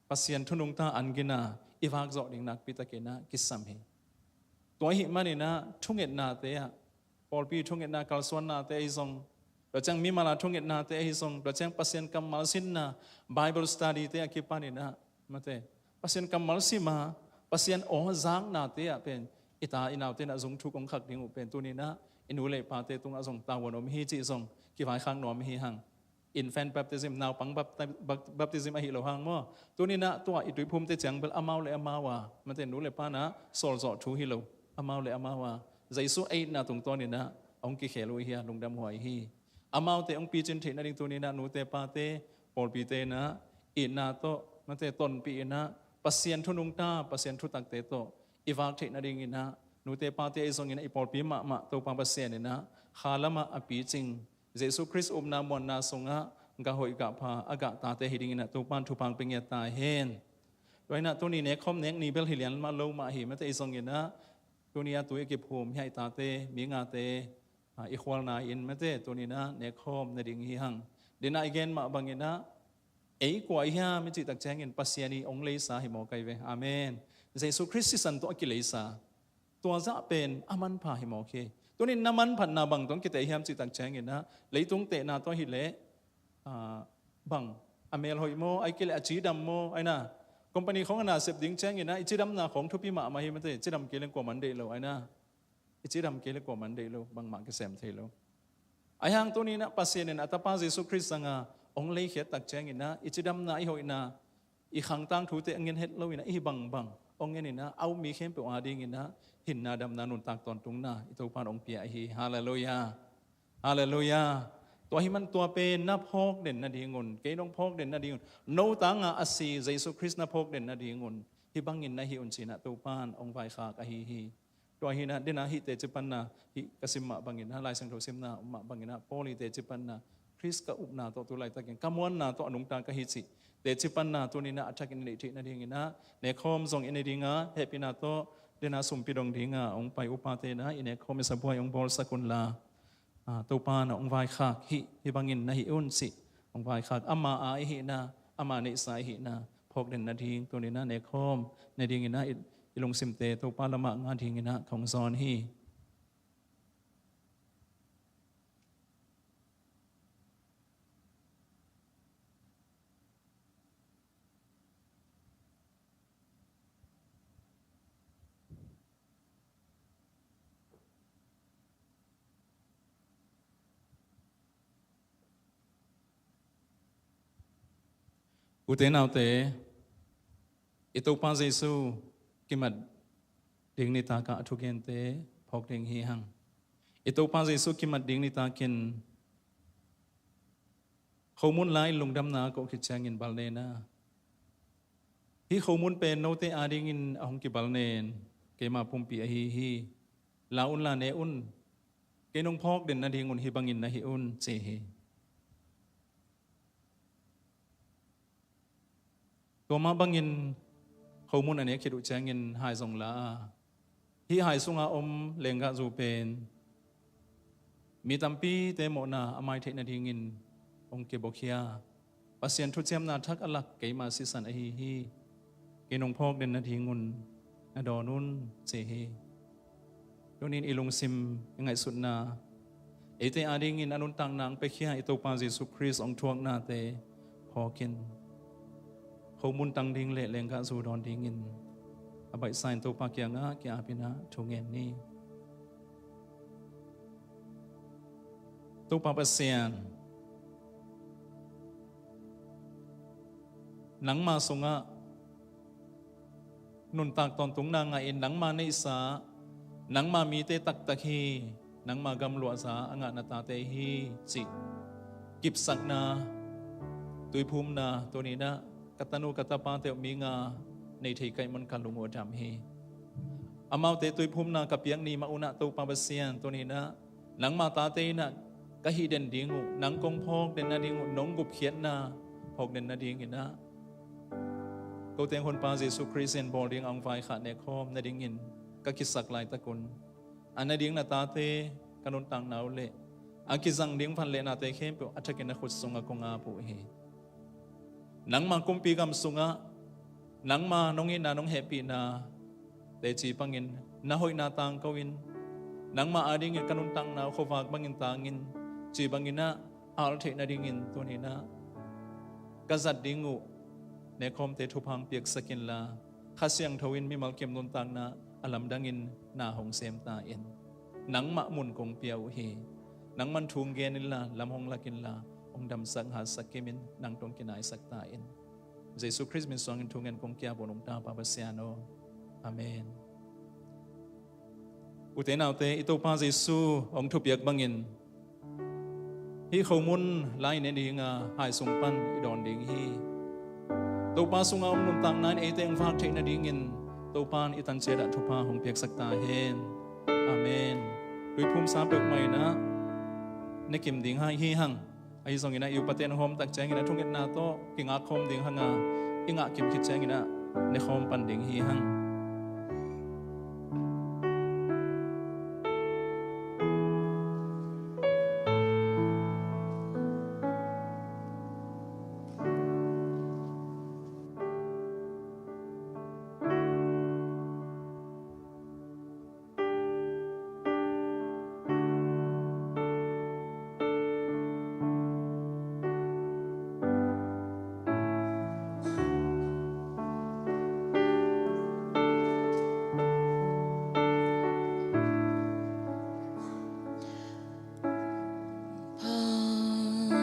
Pasian thunungta an gina i vakzawh ding nakpitakinah kisam hi. Tua ahih maninah thungetnate ah, pawlpi thungetna kalsuannate ahi zong, tua ciang mimala thungetnate ahi zong, tua ciang Pasian kammal sinna Bible study-te a kipaninah mate, Pasian kammal sima Pasian aw zaknate ah pen i ta i naute inah zungthuk ong khak ding uh pen tuninah i nu le pate tungah zong tavuan om hi cih zong kivaikhak nuam hi hang. Infant baptism, naupang bapti-, bap-, baptism ahi lo hang maw? Tuninah tua i tuiphumte ciang bel amau le amau a, mate, nu le pa na sawlzawh thu hi lo, amau le amau a Jesu a itna tungtawninah hong kikhel uh hi a, lungdam huai hi. Amaute hong picin theih nading tuninah nute pate, pawlpite inah itna tawh, mate, tonpih inah Pasian thunungta, Pasian thutakte tawh i vak theih nadinginah nute pate ahi zonginah i pawlpi mahmah Topa Pasian inah kha lamah a picing Jesu Khrist upna muanna sungah gah hoih gah pha a gah tate hi dingin ah Topa'n thupha pia ngiat ta hen. Tua hi-in ah tuni nekkhawm nek ni bel hi lian mah lo mah hi mate, ahi zongin ah tuni a tui a kiphum hi a i tate, mi ngate, a, i khualna in mate, tuni-in ah nekkhawm nading hi hang. Dena i gen mah bangin ah ei kua i hiam i cih tak ciangin Pasian in hong leisa hi maw kai ve. Amen. Jesu Khrist sisan tawh a kileisa, tua zah pen a manpha hi mawk hi. Tuni-in na manphatna bang tawh hong kiteh hiam cih tak ciangin ah leitung tehna tawh hi leh, a, bang, a mel hoih maw, ahih kei leh a cidam maw, ahi-in ah company khawng a na sep ding ciangin ah i cidamna khawng thupi mahmah hi mate, cidam kei leng kuaman deih lo, ahi-in ah i cidam kei leh kuaman deih lo, bangmah kisem thei lo. Ahi hang tuni-in ah Pasian in a Tapa Jesu Khrist zanga hong leikhiat tak ciangin ah i cidamna, i hoihna, i khangtang thute a ngen het loin ah i hih bangbang hong ngenin ah a um mi khempeuh adingin ah hinna, damna, nuntak tawntungna i Topa'n hong pia ahi hi. Halleluiah. Halleluiah. Tua ahih man tua pen na phawk den nadingun, kei nong phawk den nadingun, no tanga a si Jesu Khrist na phawk den nadingun hih bangin na hih un ci-in ah Topa'n hong vaikhak ahi hi. Tua hi-in ah dena hih teci panna, hih ka sim mah bangin ah, Lai Siangtho simna mah bangin ah, Paul' teci panna, Khrist ka upna tawh tu laitakin ka muanna tawh a nungta ka hi cih teci panna tuni-in ah a thakin i neih theih nadingin ah nekkhawm zong i nei dinga, hehpihna tawh dena sumpi dong dinga hong pai upate in ah i nekkhawm i sabuai hong bawlsak unla, a, Topa'n hong vaikhak hi, hih bangin na hih un cih hong vaikhak, ama a i hihna, ama neihsa i hihna phawk den nading tuni-in ah nekkhawm nadingin ah i, i lungsimte Topa lamah nga dingin ah kong zawn hi. Ute naute, i Topa Jesu kimat ding nitak ah a thugente phawk ding hi hang. I Topa Jesu kimat ding nitakin khomun lai lungdamna a koh khit ciangin bal nena, hih khomun pen note adingin a hong kibal nen, keima pumpi ahi hi. La unla ne un, kei nong phawk den nadingun hih bangin na hih un ci hi. Tua mah bangin khomun a nek khit uh ciangin hai zong la a, hih hai sunga om lenggahzu pen mi tampite mawhna a mai theih nadingin hong kibokhia, Pasian thuciamna thak a lak keima sisan ahi hi. Kei nong phawk den nadingun na dawn un ci hi. Tuni-in i lungsim, i ngaihsutna, eite adingin a nuntakna hong piakhia i Topa Jesu Khrist hong thuaknate phawkin, khomun tang ding le lenggahzu dawn dingin a baihsa-in Topa kiangah ki-apin ah thungen ni. Topa Pasian, nangma sungah nuntak tawntungna ngahin nangma neihsa, nangma mite taktak hi, nangma gamluahza a ngah na tate hi cih kipsakna, tuiphumna tuni-in ah ka tanu ka tapate uh mi nga nei thei ka hih manin ka lung uh a dam hi. Amaute tuiphumna ka piak ni mah un ah Topa Pasian, tuni-in ah nangma tate in ah ka hih den ding uh, nang kong phawk den nading uh, nong gupkhiatna phawk den nadingin ah ko teng Honpa Jesu Khrist in bawl ding a hong vaikhak nekkhawm nadingin ka kisak laitakun, a nading na tate ka nuntakna uh le a kizang ding van le nate khempeuh a thakin na khut sungah kong ap uh hi. Nangma kumpi gam sungah nangma nong itna, nong hehpihna teci bangin na hoihna tangko-in, nangma adingin ka nuntakna uh khuavak bangin tangin, ci bangin ah al theih nadingin tuni-in ah ka zat ding uh nekkhawmte thupha hong piaksak inla, Kha Siangtho in mimal kim nuntakna a lamdangin na hong sem ta in. Nangmah mun kong pia uh hi. Nangman thu hong gen inla, lam hong lak inla, hong damsak hatsak kimin nang tawh kinaisak ta in. Jesu Khrist min suangin thungen kong ki-ap uh, nong Tapa Pasian aw. Amen. Ute naute, i Topa Jesu hong thupiak bangin hih khomun lai ne dinga hai sung pan i dawn ding hi. Topa sunga om nuntakna in eite hong vak theih nadingin Topa in i tan ciat ah thupha hong piaksak ta hen. Amen. Tuiphumsa peuhmah in ah ne kim ding hi hang. Ahi zongin ah i upate nong hawm tak ciangin ah thungetna tawh kingak khawm ding hang a, i ngah kip khit ciangin ah ne khawm pan ding hi hang.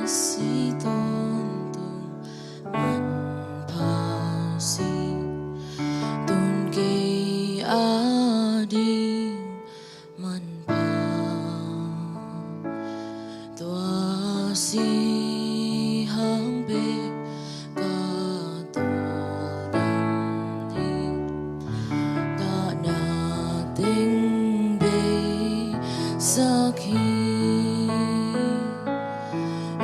Phasi tawntung manpha si, tun kei ading manpha. Tua si hang bek ka tawldam hi, ngahna teng beisak hi.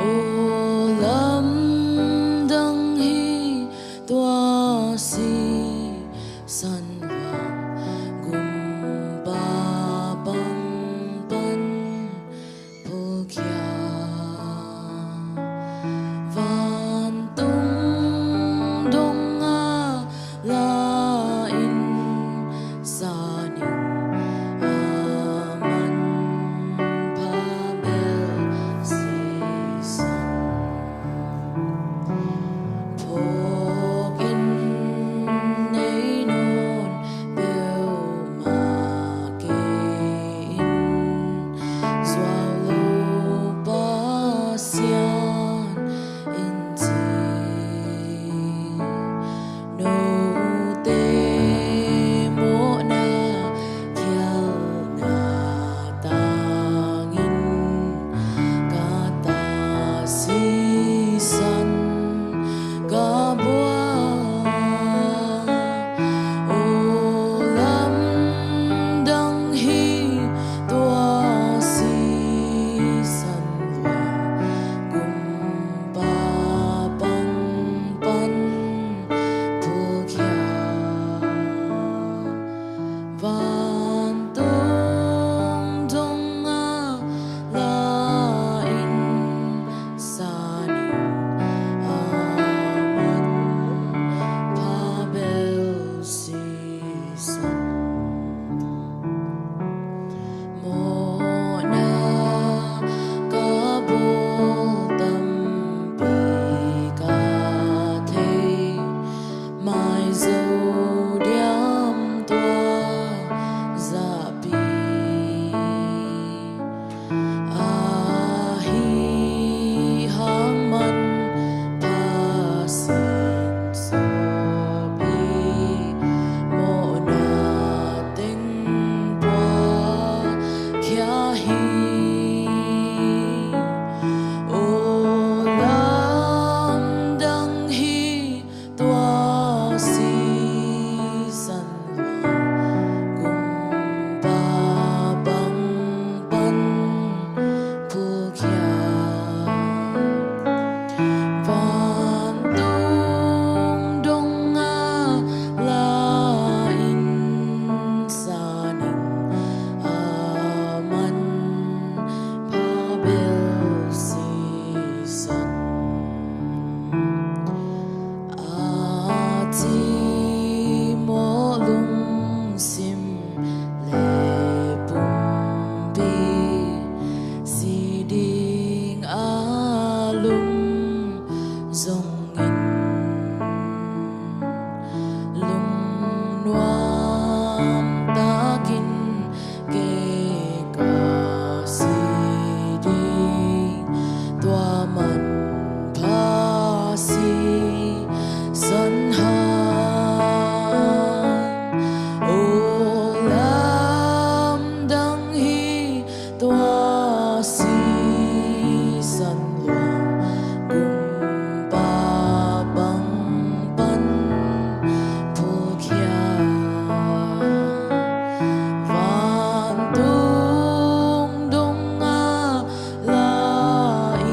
Aw lamdang hi, tua sisan luang gumpa pang pan phulkhia. Vantung dong a la-in sa ning, a manpha bel sisan. Phawk in nei nawn peuhmah kei in, zuau lo Pasian in ci. Note mawhna khialhna tangin ka ta sisan ka buak. Aw lamdang hi, tua sisan luang gumpa pang pan phulkhia. Vantung dong a la-in sa ning, a manpha bel sisan. Mawhna ka bawl tampi ka thei, maizo diam tua zahpi. Ahi hang manpha sin sawp hi, mawhna teng pua khia hi. Aw lamdang hi, tua sisan luang gumpa pang pan phulkhia. Vantung dong a la-in sa ning, a manpha bel sisan. A cimawh lungsim le pumpi, si ding a lum zongin, lungnuam takin kei ka si ding, tua manpha sisan hang. Aw lamdang hi, tua sisan luang gumpa pang pan phulkhia. Vantung dong a la-in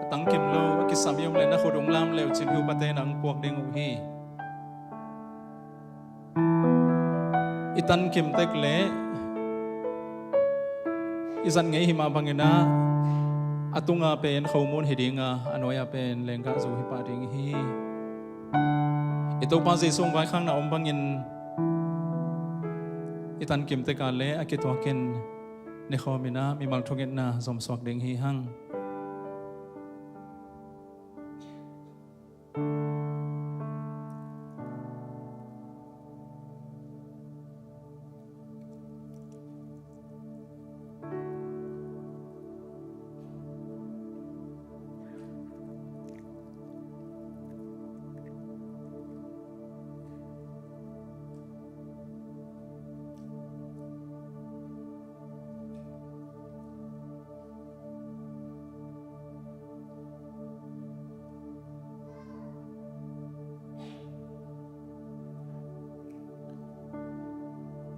Tangkim lo a kisam i om le na khut ung lam leu cin hi upate nang puak ding uh hi. I tankim tek le i zat ngei hi mah bangin ah a tunga pen khomun hi ding a, a nuai-ah pen lenggah zu hi pah ding hi. I Topa Jesu hong vaikhakna om bangin i tankim tek a le a kituakin nekhawm in ah mimal thungetna zomsuak ding hi hang.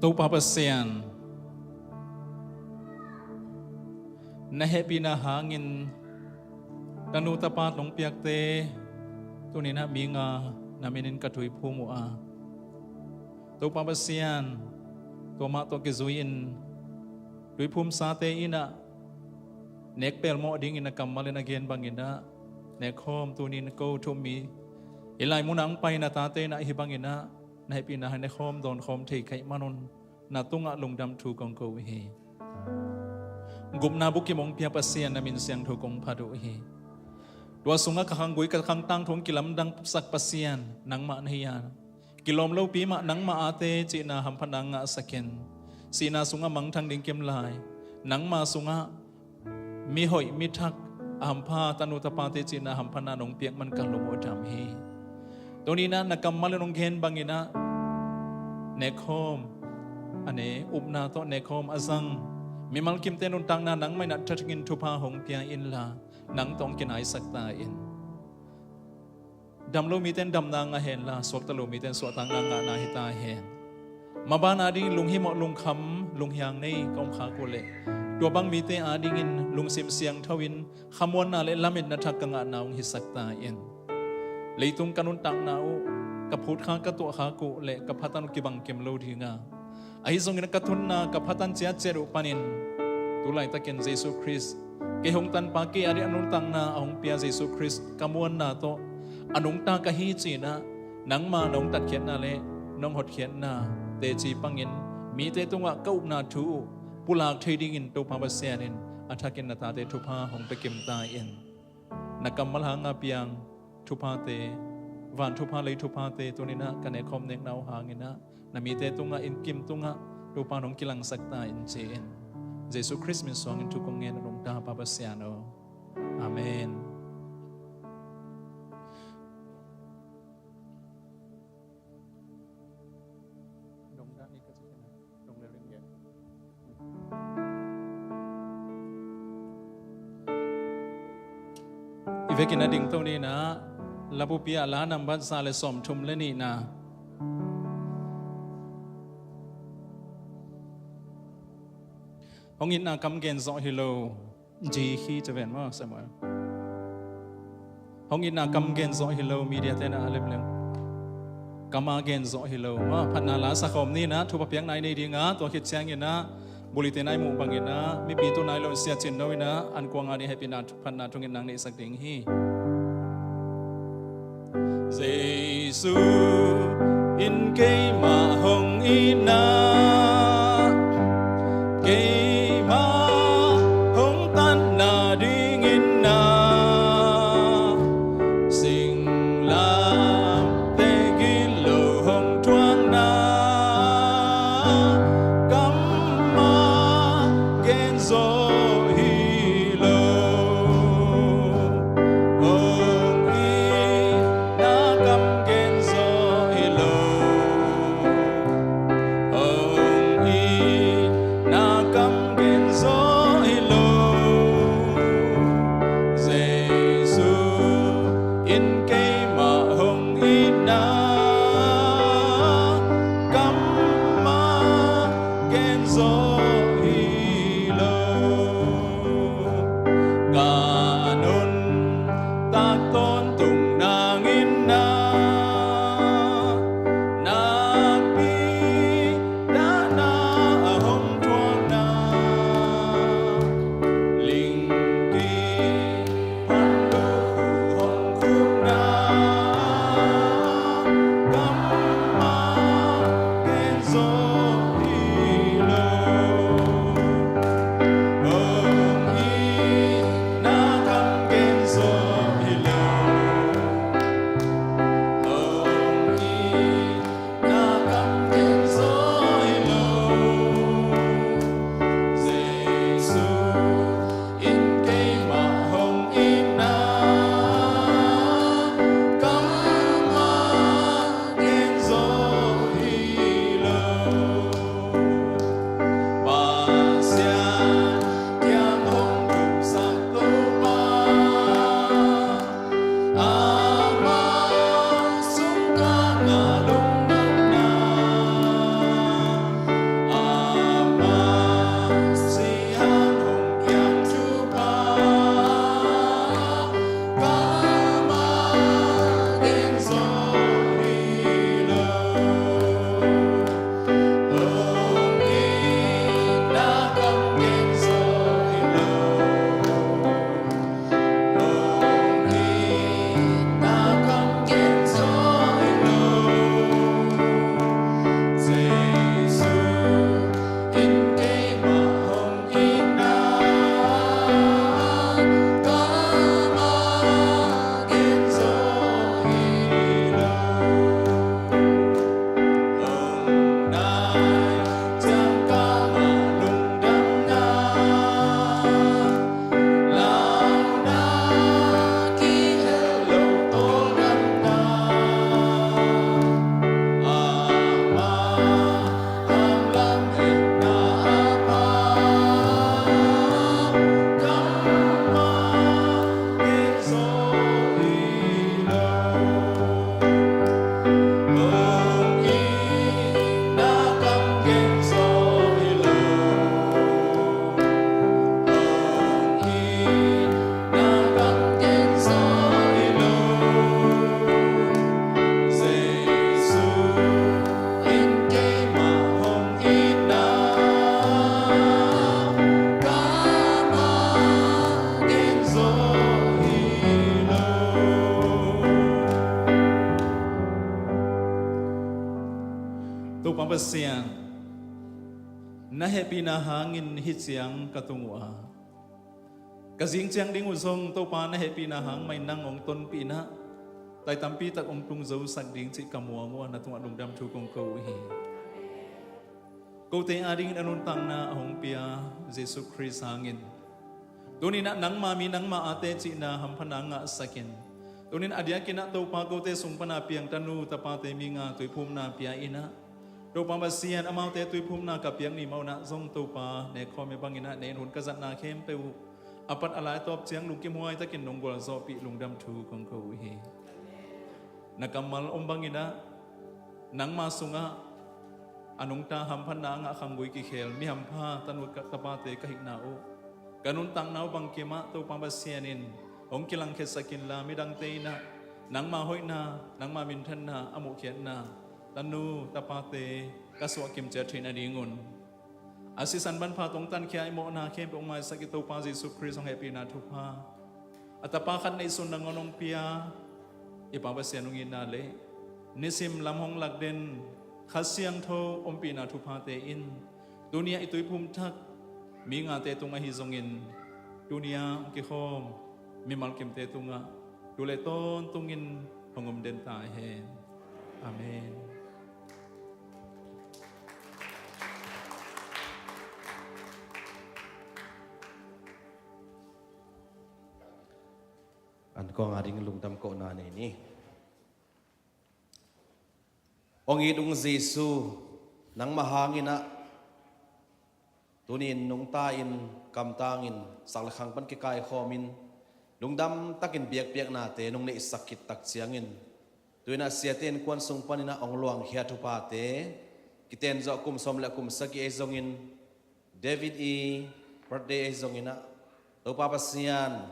Topa Pasian, na hehpihna hangin tanu tapa nong piakte tuni-in ah mi nga na minin ka tuiphum uh a, Topa Pasian, tua mah tawh kizui-in tuiphumsate in ah nek pelmawh dingin a kammal in a gen bangin ah, nekhawm tuni-in ko thu-um mi hih lai munah hong pai na tate in ah hih bangin ah na hehpihna hang nekhawm dawnkhawm thei ka hih manun na tungah lungdam thu kong ko uh hi. Gupna bukim hong pia Pasian, na min siangtho kong phat uh hi. Tua sungah ka khanggui ka khangtang thu hong kilamdangsak Pasian nangmah na hi a, kilawm lopi mah nangmah ate cihna hamphatna ngahsak in, sihna sungah mangthang ding kim lai, nangma sungah mihoih mithak a hampha tanu tapate cihna hamphatna nong piak man ka lung uh dam hi. Tuni-in ah na kammal in hong gen bangin ah nekhawm a ne, upna tawh nekhawm a zang mimal kimte nuntakna nangmah in ah thathingin thupha hong pia inla, nang tawh hong kinaisak ta in. Dam lo mite in damna ngah hen la, suakta lo mite in suahtakna ngahna hi ta hen. Maban adingin lunghimawh, lungkham, lunghiang nei ka om khak uh leh, tua bang mite adingin lungsim siangtho in khamuanna le lametna thak ka ngahna hong hisak ta in. Leitung ka nuntakna uh ka phut khak, ka tuah khak uh leh ka phatan uh kibang kim lo ding a, ahi zongin ka thunna ka phatan ciatciat uh panin tu laitakin Jesu Khrist, kei hong tanpa, kei ading a nuntakna a hong pia Jesu Khrist ka muanna tawh a nungta ka hi ci-in ah nangma nong tatkhiatna le nong hotkhiatna teci pangin mite tungah ka upna thu uh pulak thei dingin Topa Pasian in a thakin na tate thupha hong pia kim ta in. Na kammal hanga piang thuphate, van thupha, lei thuphate tuni-in ah ka nekhawm nekna uh hangin ah na mite tungah, innkim tungah Topa nong kilangsak ta in ci-in Jesu Khrist min suangin thu kong ngen a, nungta Pa Pasian aw. Amen. I vekin a dingto ni-in ah, Labupi ah la nambat za le sawmthum le nihna. Hong itna kam gen zawh hi lo. Ji khi ca ven maw, Samuel? Hong itna kam gen zawh hi lo, media te na a lemlem. Kam a gen zawh hi lo maw? Phatna la sa khawm ni-in ah, thupha piakna i nei ding a, tua khit ciangin ah bulletin ah i muh bangin ah, mipi tu nai lo in Sia Cin No in ah, an kuang a ding hehpihna phatna thungetna neihsak ding hi. Jesu in keimah hong itna, keimah hong tatna dingin na, singlamteh gilo hong thuakna, kam a gen zawh hi lo. Hong itna kam gen zawh Pasian, na hehpihna hangin hih ciang ka tung uh a, ka zing ciang ding uh zong Topa na hehpihna hang mah in nang hong tonpih in ah, tai tampi tak hong tung zosak ding cih ka muang uh a, na tungah lungdam thu kong ko uh hi. Kote adingin a nuntakna a hong pia Jesuh Khrist hangin, tuni-in ah nangma mi, nangma ate cihna hamphatna ngahsak in, tuni-in a diakin ah Topa, kote sung pan a piang tanu tapate mi nga tuiphumna pia in ah, Topa Pasian, amaute tuiphumna ka piak ni mah un ah zong Topa, ne khawm e bangin ah ne in hun ka zatna khempeuh uh a pat a lai tawp ciang lungkimhuai takin nong gualzawhpih lungdam thu kong ko uh hi. Na kammal om bangin ah nangma sungah a nungta hamphatna a ngah khanggui kikhel mi hampha tanu tapate ka hihna uh, ka nuntakna uh bangkim ah Topa Pasian in hong kilangkhiatsak inla, midangte in ah nangma hoihna, nangma minthanna a muhkhiatna tanu tapate ka suahkim ciat theih nadingun, a sisan manpha tawh hong tankhia i mawhna khempeuh hong maisak i Topa Jesuh Khrist hong hehpihna thupha, a Tapa khat neihsun nangawn hong pia i Pa Pasian hong itna le nisim lam hong lak den Kha Siangtho ompihna thuphate in tuni-ah i tuiphum thak mi ngate tung ahi zongin, tuni-ah hong kikhawm mimal kimte tungah tu le tawntungin hong om den ta hen. Amen. An kong ading lungdam kohna nei ni. Hong it ung Jesu, nangmah hangin ah tuni-in nungta in, kamtangin, sak le khang pan kikaikhawmin, lungdam takin biakpiaknate nong neihsak khit tak ciangin, tu-in ah siate innkuan sung panin ah hong luangkhia thuphate kiten zawh kum sawm le kum sagih ahi zongin, David i birthday ahi zongin ah, Topa Pasian,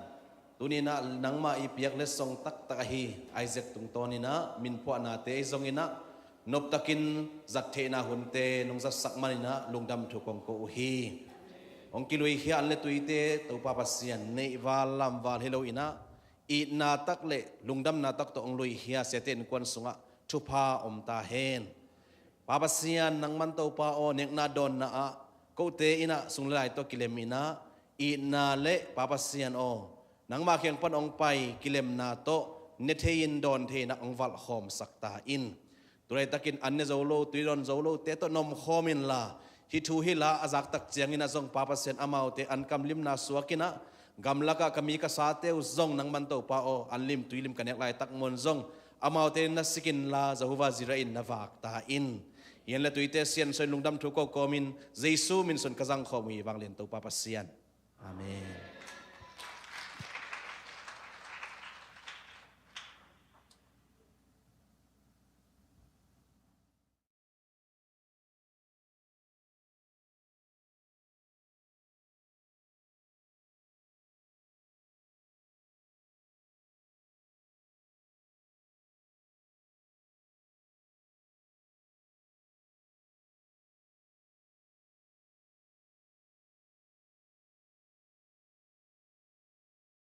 tuni-in ah nangmah i piak letsong taktak ahi Isaac tungtawnin ah minphuahnate ahi zongin ah, noptakin zat theihna hunte nong zatsak manin ah lungdam thu kong ko uh hi. Hong kiluikhia an le tuite Topa Pasian neihval lamval hi loin ah, itna tak le lungdamna tak tawh hong luikhia siate innkuan sungah thupha om ta hen. Pa Pasian, nangman Topa aw, nekna dawnna ah kote in ah sung le lai tawh kilem in ah, itna le Pa Pasian aw, nangmah kiang pan hong pai kilemna tawh ne thei-in dawn thei-in ah hong valhkhawmsak ta in. Tu laitakin an ne zo lo, tui dawn zo lote tawh nomkhawm inla, hih thu hih la a zak tak ciangin ah zong Pa Pasian, amaute an kamlimna suak in ah, gamlakah ka mi ka sate uh zong nangman Topa aw, an lim tui lim ka nek laitak mun zong amaute in na sik inla, Jehovah Jireh in na vak ta in. Hih an le tuite siansuah in lungdam thu ko kawmin Jesu min suang ka zangkhawm uh hi, vanglian Topa Pasian. Amen.